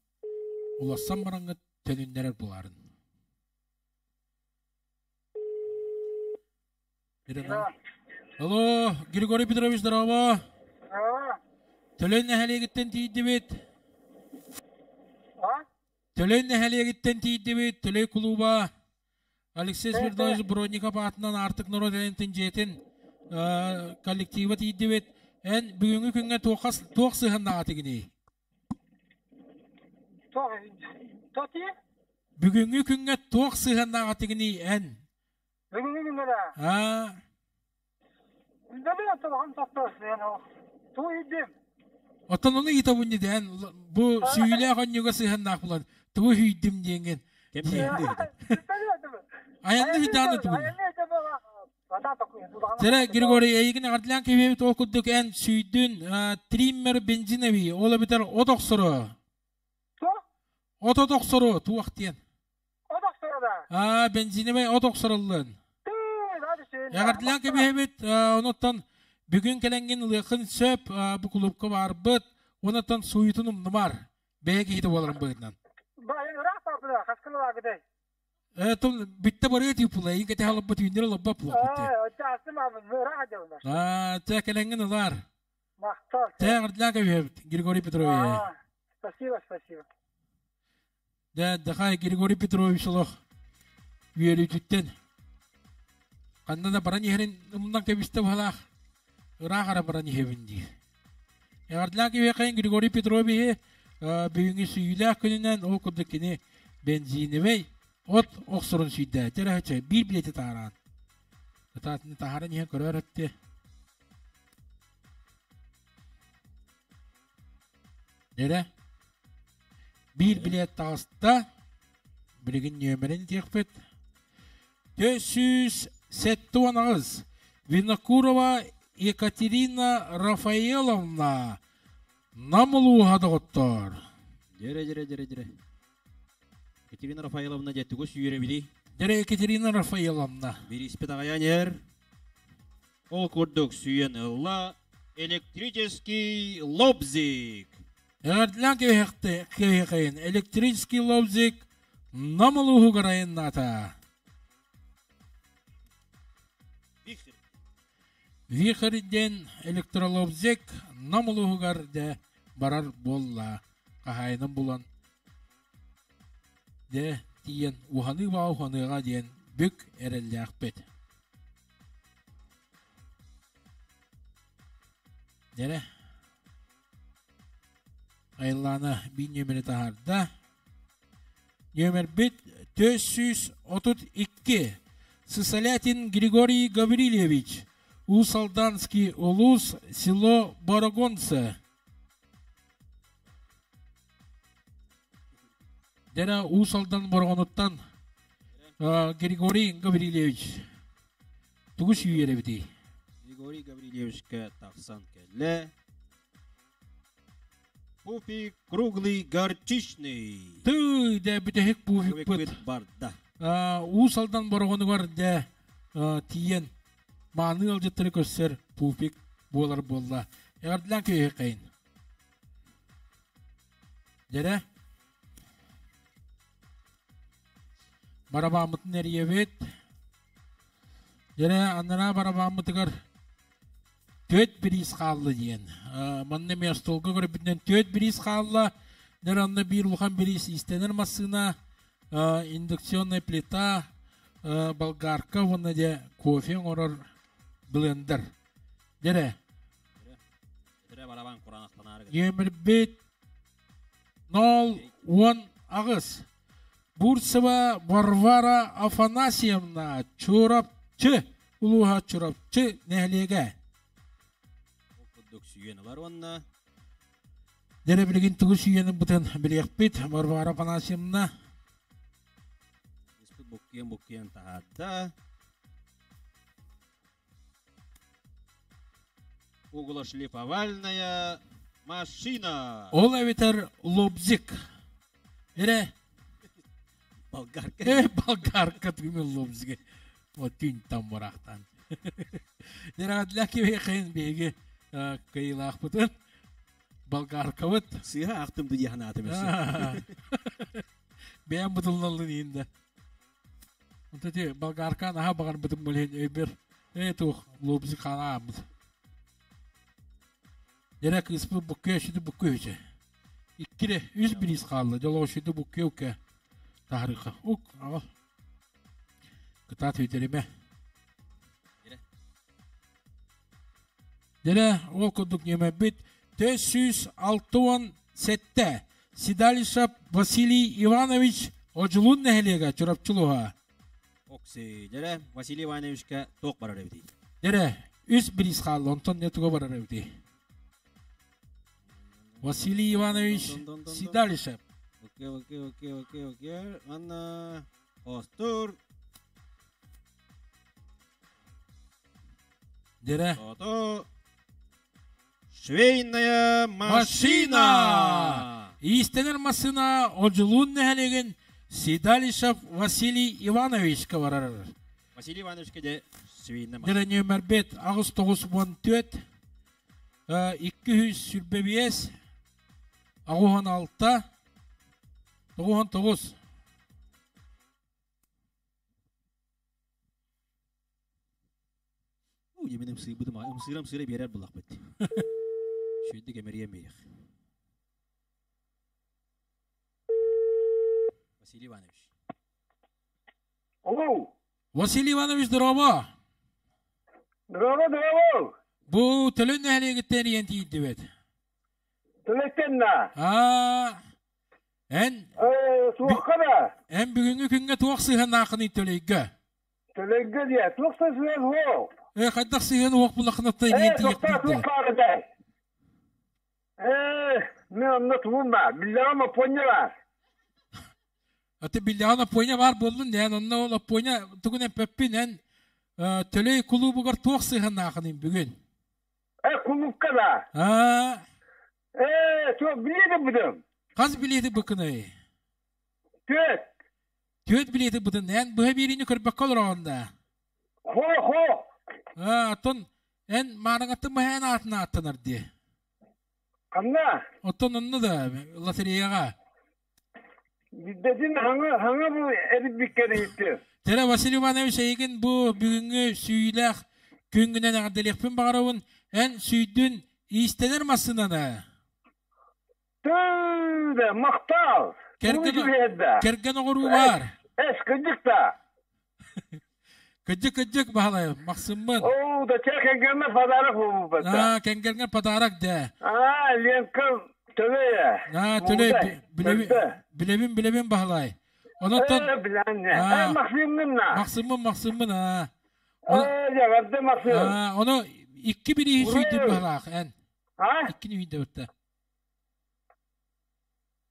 улассан бараҥҥыт төнүннэрэр булаарын. Алло, Григорий Петрович, здорово. Төлөй нэһилиэгиттэн тиийдибит. Төлөй нэһилиэгиттэн тиийдибит. Төлөй кулууба Алексей Смирнович Бродников аатынан Аартык норуот айантын дьиэтин коллектива тиийдибит. Эн бүгүҥҥү күҥҥэ туох сыһыаннаах этигиний? Бүгүҥҥү күҥҥэ туох сыһыаннаах этигиний эн? Бүгүҥҥү күҥҥэ да? Аа. Үлэлии отолоҕун тохтоосуйан туу иһдим. Оттон ону ыйытабын диэн бу сүүйүлээх онньуга сыһыаннаах булан тугу үүйдүм диэҥҥин. Айанны ыйдаан ытыбын. Тера Григорий эйигин эҕэрдэлээн кэбиэбит ол курдук эн сүйдүн триммер бензиновый ол эбэтэр от охсоро. От от охсоро туох диэн. От охсоро да. Аа бензиновый от охсоруллун. Эҕэрдэлээн кэбиһэбит онуттан бүгүн кэлэҥҥин ылыаххын сөп бу кулуупка баарбыт онуттан сууйутун умнумар бэйэ киһитэ буоларын быһыытынан. Баайын ыраах барбыта хас күн ылаагытай? Тон бүттэ барыа тииппула иин кэтэһэ олорбут үүннэр олорбот була Аа, чэ кэлэҥҥин ылаар. Махтал. Чэ эҕэрдэлээн кэбиһэбит Григорий Петрович. Спасибо, спасибо. Дьэ, Дахай Григорий Петрович олох үөрүүтүттэн ханна да баран иһэрин умнан кэбистэ быһалаах ыраах ара баран иһэбин диир. Эҕэрдэлээн кэбиһиэххэйин Григорий Петровиһы бүгүҥҥү сүүйүүлээх күнүнэн ол курдук кини бензиновэй от охсорун сүүйдэ. Чэ, биир билети таараан. Кытаатыны таһааран иһэн көрөөр өттү. Дэрэ. Биир билиэт таҕыста. Билигин нүөмэрин этиэхпит. 478 Винокурова Екатерина Рафаэловна Нам улууһа доҕоттоор. Дьэрэ, дьэрэ, дьэрэ, дьэрэ. Екатерина Рафаэловна дьэ тугу сүүрэбитий? Дьэрэ Екатерина Рафаэловна. Бирииспит аҕайан иһэр. Ол курдук сүүйэн ылла электрический лобзик. Эҕэрдэлээн киһиэхэйин электрический лобзик Нам улууһугар айаннаата. Вихрь диэн электролобзик Нам улууһугар дэ барар буолла. Хаһаайынын булан дэ тиийэн уһаныы баа уһаныаҕа диэн бүк эрэллээхпит. Дэрэ Айыллаана биир нүөмэри таһаарда. Нүөмэрбит 432. Сысолятин Григорий Гаврильевич. Уус-Алданский улуус, село Борогонце. Дэрэ Уус Алдан Бороҕонуттан Григорий Гаврильевич тугу сүүйэр эбитий? Григорий Гаврильевичка тахсан кэллэ. Пуфик круглый горчичный. Тыы, дэ бүтэһик пуфикпыт барда. Уус Алдан Бороҕонугар дэ тиийэн мааны ыалдьыттары көрсөр пуфик буолар буолла. Эҕэрдэлээн киһиэхэйин. Дэрэ. Барабааммытын эрийэбит. Дэрэ анараа барабааммытыгар түөрт бириис хаалла диэн. Манна эмиэ остуолга көрбүтүнэн түөрт бириис хаалла. Дэр онно биир улахан бириис иистэнэр массыына, индукционная плита, болгарка уонна дьэ кофе оҥорор блендер. Дэрэ. Нөмірбит 018. Бурцева Варвара Афанасьевна Чурапчы улууһа Чурапчы нэһилиэгэ. Курдук сүйэн ылар уонна Дэрэ билигин тугу сүйэнин бытын билиэхпит Варвара Афанасьевна. Буккуйан буккуйан таһаарда. Углошлифовальная машина. Ол эбэтэр лобзик. Эрэ. Болгарка. Э, болгарка түмэл лобзиге. Вот түн там барахтан. Дэрэ киһи биһиги кыйылаахпытын болгаркабыт. Сыыһа ахтым дии ханаатым өссө. Бэйэм бытыллаллын иинде. Онто ти болгарка наһаа баҕарбытым билин өйбөр э туох лобзик ханааммыт. Дэрэ кыыспыт буккуя сүтү буккуя үчэ. Иккире үс бириис хаалла дьолоо сүтү буккуя укка таһарыха. Ук аҕал. Кытаат үтэримэ. Дэрэ ол курдук ньэмэбит 467 Седалищев Василий Иванович Одьулуун нэһилиэгэ Чурапчылуһа. Окси, дэрэ Василий Ивановичка туох барар эбитий? Дэрэ үс бириис хаалла, онтон не туга барар эбитий? Василий Иванович Седалищев. Окей, окей, окей, окей, окей. Анна Остур. Дэрэ. Ото. Швейная машина! Иистэнэр массыына Одьулуун нэһилиэгин Седалищев Василий Ивановичка барар. Василий Ивановичка де швейная машина. Дэрэ нөмербет аҕыс тоҕус уон түөрт икки жүз сүүрбэ биэс аҕыс алта тоҕус тоҕус. Мен ымсыырбытым, ымсыырам сыыра биэрэр буллахпыт. Шүйдік эмерия мейх. Василий Иванович. Алло. Василий Иванович, здорово. Здорово, здорово. Бу төлөн нэһилиэгиттэн иэн тиийдибит. Төлөттен Аа, эн Суохха да. Эн бүгүҥҥү күҥҥэ туох сыһыаннааххыный төлөйгө? Төлөйгө диэ. Туох сыһыан суох. Э, хайдах сыһыан уох булахынаттан иэн тиийэхтиир да? Э, мен онно тугум бар. Биллэҕим оппуонньа бар. Аты биллэҕин оппуонньа бар буоллун, эн онно ол оппуонньа тугун эппэппин, эн төлөй кулуубугар туох сыһыаннааххыный бүгүн? Э, кулуупка да. Аа. Э, туох билиэдим будум. Хас билиэти быкыный? Түөт. Түөт билиэти бытын. Эн быһа биэриини көрбөккө олороҕун да? Хо, хо. Аа, оттон эн мааныҥаттан быһа эн аатын ааттанар дии. Ханна? Оттон онно да лотереяҕа. Билбэтим хаҥа хаҥа бу эрбиккэ иһиттим. Тере Василий Иванович эйигин бу бүгүҥҥү сүүйүүлээх күҥҥүнэн эҕэрдэлиэхпин баҕарабын. Эн сүйдүн иистэнэр массыынаны. Тыы махтал. Кэргэн, кэргэн оҕоруу баар. Эс кырдьык да. Кырдьык кырдьык Баһылай Махсыммын. Оо, да чэ кэргэммэр подарок буолбут. Аа, кэргэҥҥэр подарок дэ. Аа, Ленка төлөй. Аа, төлөй билэбин билэбин Баһылай. Онон Билэн. Максиммын на. Максиммын Максиммын аа. Ээ, дьаҕарды Максим. Аа, ону икки бирииһи сүүйдүм баһылаах эн. А? Иккини үйдэ бытта.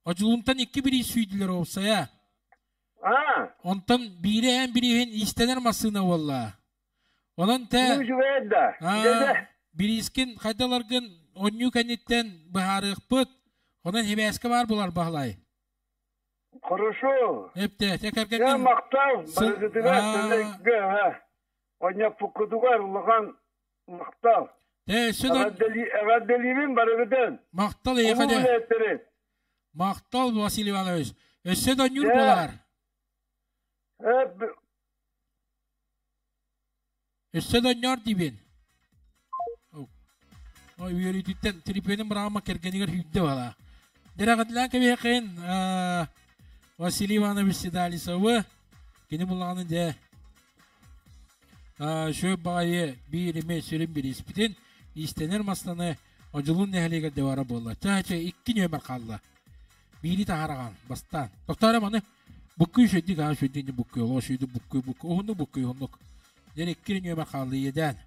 Одьулунтан икки бириис сүүйдүлэр уопсайа. А? Онтон биирэ эн бирииһин иистэнэр массыына буолла. Онон те бириискин хайдаларгын онньуу кэнниттэн быһаарыахпыт. Онон хибээскэ баар булар Баһылай. Хорошо. Эпте, те кэргэҥҥин... Я махтал, барыгытыгар, төлөйгө, онньоппуккутугар улахан махтал. Те, өссө да... Эҕэрдэлиибин барыгытын. Махтал эйиэхэ де. Махтал, Василий Иванович. Өссө да ньур болар. Өссө да ньор диибин. Ой, үөрүүтүттэн телефонун быраҕама кэргэнигэр сүүрдэ бала. Дэрэҕитилээн кэбиһэххин Василий Иванович Седалисовы кини буллаҕына дьэ шөп баҕайы биир эмэ сүрүн бирииспитин иистэнэр мастаны Одьулуун нэһилиэгэр да бара буолла. Чаача икки нүөмэр хаалла. Биири таһараҕан бастаан. Тохтоору маны буккуй шүйдик аа шүйдик буккуй олоо шүйдик буккуй буккуй уһуннук буккуй уһуннук. Дьэн икки нүөмэр хаалла иэдээн.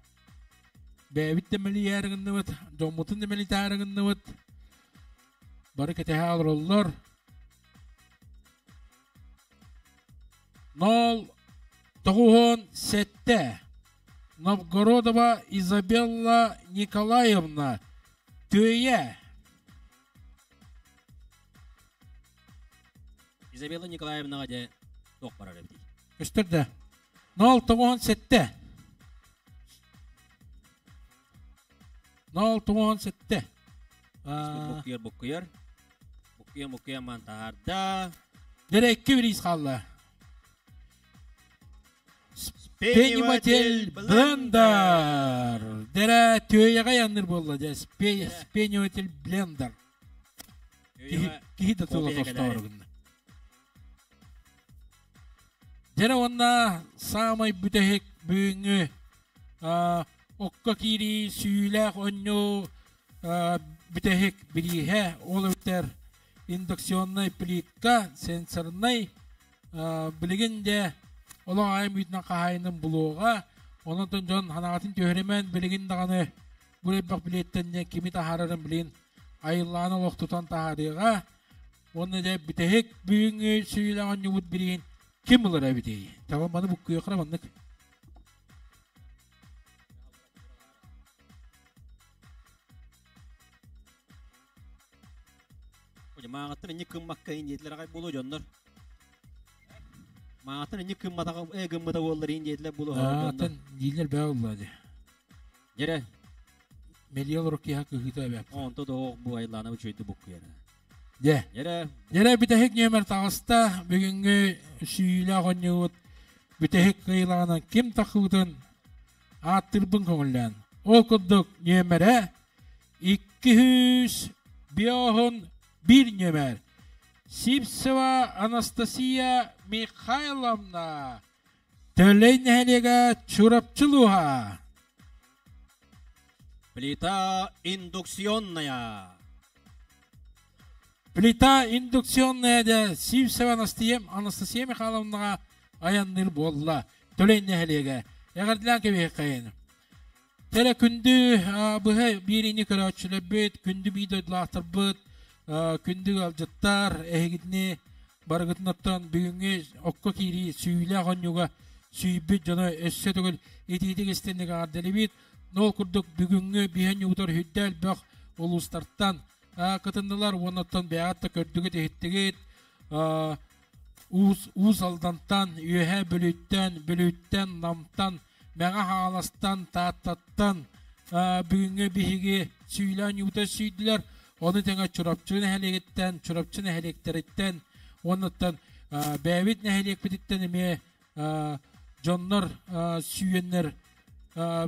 Бэйэбит да мэлийээри гынныбыт, дьоммутун да мэлитээри гынныбыт. Бары кэтэһэ олороллор. Нол тоҕуһун сэттэ. Новгородова Изабелла Николаевна Түөйэ. Изабелла Николаевнаҕа дьэ туох барар эбитий? Көстөр да. Нол тоҕуһун сэттэ. Нол тоҕуһун сэттэ. Буккуйар, буккуйар. Буккуйан, буккуйан маан таһаарда. Дэрэ икки бириис хаалла. Спениватель блендер. Дэрэ түөйэҕэ янныр буолла дьэ. Спениватель блендер. Киһи да тыла тостоору гынна. Дьэрэ уонна саамай бүтэһик бүгүҥҥү окко киирии сүүлээх онньуу бүтэһик бирииһэ ол эбэтэр индукционнай плитка сенсорнай билигин дьэ олох аайым үүтүнэн хаһаайынын булуоҕа онон дьон ханаҕатын түһэримэн билигин даҕаны бу элбэх билиэттэн кими таһаарарын билин айыллаан олох тутан таһаарыаҕа Уонна дьэ бүтэһик бүгүҥҥү сүүрэн оонньуубут бириин ким ылар эбитий? Таба маны буккуйуохара маннык. Мааҕыттан инник кыммакка индиэтилэр аҕай буолуо дьоннор. Мааҕыттан инник кымматаҕа э гыммыта буоллар индиэтилэр буолуо дьоннор. Дииллэр бээ болла дии. Дьэрэ. Мэлиэл рукиха кыһыыта эбээт. Онто да бу айлаана үчүгэйдик буккуйара. Дьэ. Дьэрэ. Дьэрэ бүтэһик нүөмэр таҕыста. Бүгүҥҥү сүүйүүлээх оонньуубут бүтэһик кыайыылааҕынан ким тахсыбытын ааттыырбын көҥүллээн. Ол курдук нүөмэрэ 251 нүөмэр. Сивцева Анастасия Михайловна. Төлөй нэһилиэгэ Чурапчы улууһа. Плита индукционная. Плита индукционная дэ Сивцева Анастасия, Анастасия Михайловнаҕа айанныыр буолла. Төлөй нэһилиэгэ. Эҕэрдэлээн кэбиһиэххэйин. Тэрэ күндү быһа биэриини көрөөччүлэрбит, күндү биир дойдулаахтарбыт, күндү ыалдьыттар, эһигитини барыгытын оттон бүгүҥҥү окко киирии сүүйүүлээх оонньууга сүүйбүт дьону өссө төгүл итиитик истинник эҕэрдэлиибит. Ол курдук бүгүҥҥү биһэн ньуутар үрдэ элбэх улуустартан кытыннылар. Уоннаттан бэйэҕит да көрдүгүт, иһиттигит. Уус Уус Алдантан, Үөһээ Бүлүүттэн, Бүлүүттэн, Намтан, Мэҥэ Хаҥаластан, Тааттаттан бүгүҥҥү биһиги сүүлээн юута сүйдүлэр. Ону тэҥэ Чурапчы нэһилиэгиттэн, Чурапчы нэһилиэктэриттэн, уоннаттан бэйэбит нэһилиэкпититтэн эмиэ дьоннор сүйэннэр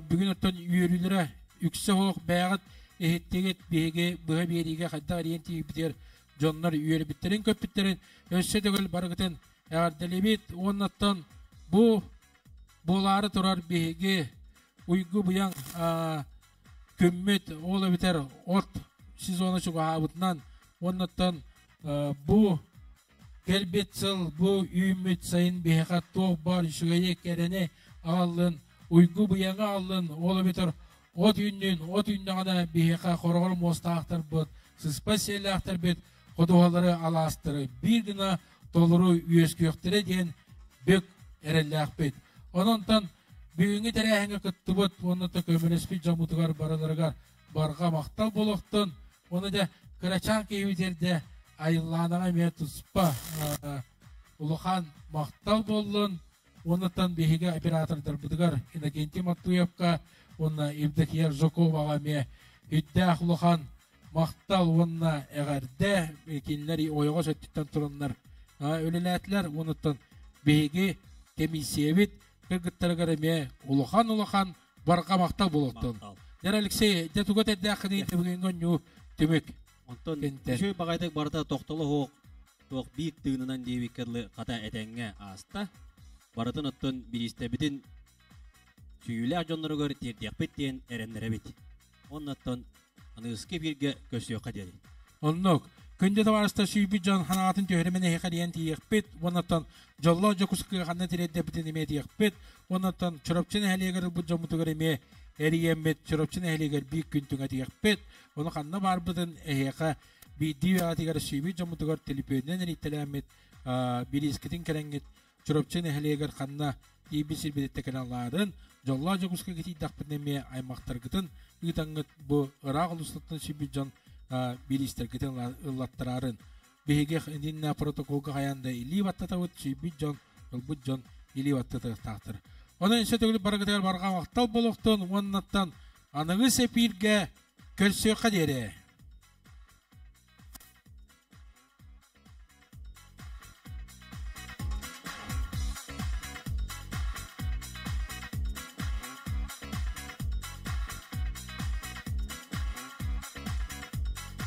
бүгүн оттон үөрүүлэрэ үксэ суох бэйэҕит иһиттигит биһиги быһа биэриигэ хайдах эрийэн тиийбитигэр дьоннор үөрбүттэрин көппүттэрин өссө төгүл барыгытын эҕэрдэлиибит уоннаттан бу буолаары турар биһиги уйгу быйаҥ күммүт ол эбэтэр от сезона чугаһаабытынан уоннаттан бу Кэлбит сыл бу үүммүт сайын биһиэхэ туох баар үчүгэйи кэрэни аҕаллын, уйгу-быйаҥы аҕаллын, ол эбэтэр от үүннүн, от үүннэҕинэ биһиэхэ хороҕор муостаахтарбыт, сыспай сиэллээхтэрбит ходуһалары, алаастары биир гына толору үөскүөхтэрэ диэн бүк эрэллээхпит. Онон бүгүҥҥү тэрээһиҥҥэ кыттыбыт уонна да көмөлөспүт дьоммутугар барыларыгар барҕа махтал буолуохтун. Оны дьэ кырачаан киһибит эрдэ айыллаанаҕа эмиэ туспа улахан махтал буоллун. Оннуттан биһиги оператордарбытыгар Иннокентий Маттуевка уонна Евдокия Жаковаҕа эмиэ үрдээх улахан махтал уонна эҕэрдэ кинилэр ойоҕос өттүттэн тураннар үлэлээтилэр. Оннуттан биһиги кэмиссийэбит кыргыттарыгар эмиэ улахан-улахан барҕа махтал буолуохтун. Дьэр Алексей, дьэ туга тэрдээххиний бүгүҥҥү оонньуу түмүк. Онтон үчүгэй баҕайытык барыта тохтоло суох туох биир тыынынан диэбиккэ дылы хата этэҥҥэ ааста. Барытын оттон бириистэбитин сүүйүүлээх дьонноругар тиэрдиэхпит диэн эрэннэрэбит. Оннуттан аныгыскы эфиргэ көрсүөххэ диэри. Оннук. Күндү табаарыстар сүүйбүт дьон ханаатын түһэримэн эһиэхэ диэн тиийиэхпит. Уоннаттан дьоллоох Дьокуускайга ханна тириэрдэбитин эмиэ этиэхпит. Уоннаттан Чурапчы нэһилиэгэр ылбыт дьоммутугар эмиэ эрийэммит Чурапчы нэһилиэгэр биир күн түҥэтиэхпит. Ону ханна баарбытын эһиэхэ биирдии үйэҕитигэр сүүйбүт дьоммутугар төлөпүөнүнэн эрийтэлээммит бириискитин кэлэҥҥит Чурапчы нэһилиэгэр ханна тиийбит сирбититтэн кэлэн ылаарын, дьоллоох Дьокуускайга тиийдэхпитинэ эмиэ аймахтаргытын ыытаҥҥыт бу ыраах улуустартан сүүйбүт дьон бириистэргитин ыллаттараарын. Биһиги итиннэ протоколга хайаан да илии баттатабыт, сүүйбүт дьон, ылбыт дьон илии баттатыахтаахтар. Онон өссө төгүл барыгытыгар барҕа махтал буолуохтун уоннаттан аныгы сэпииргэ көрсүөххэ диэри.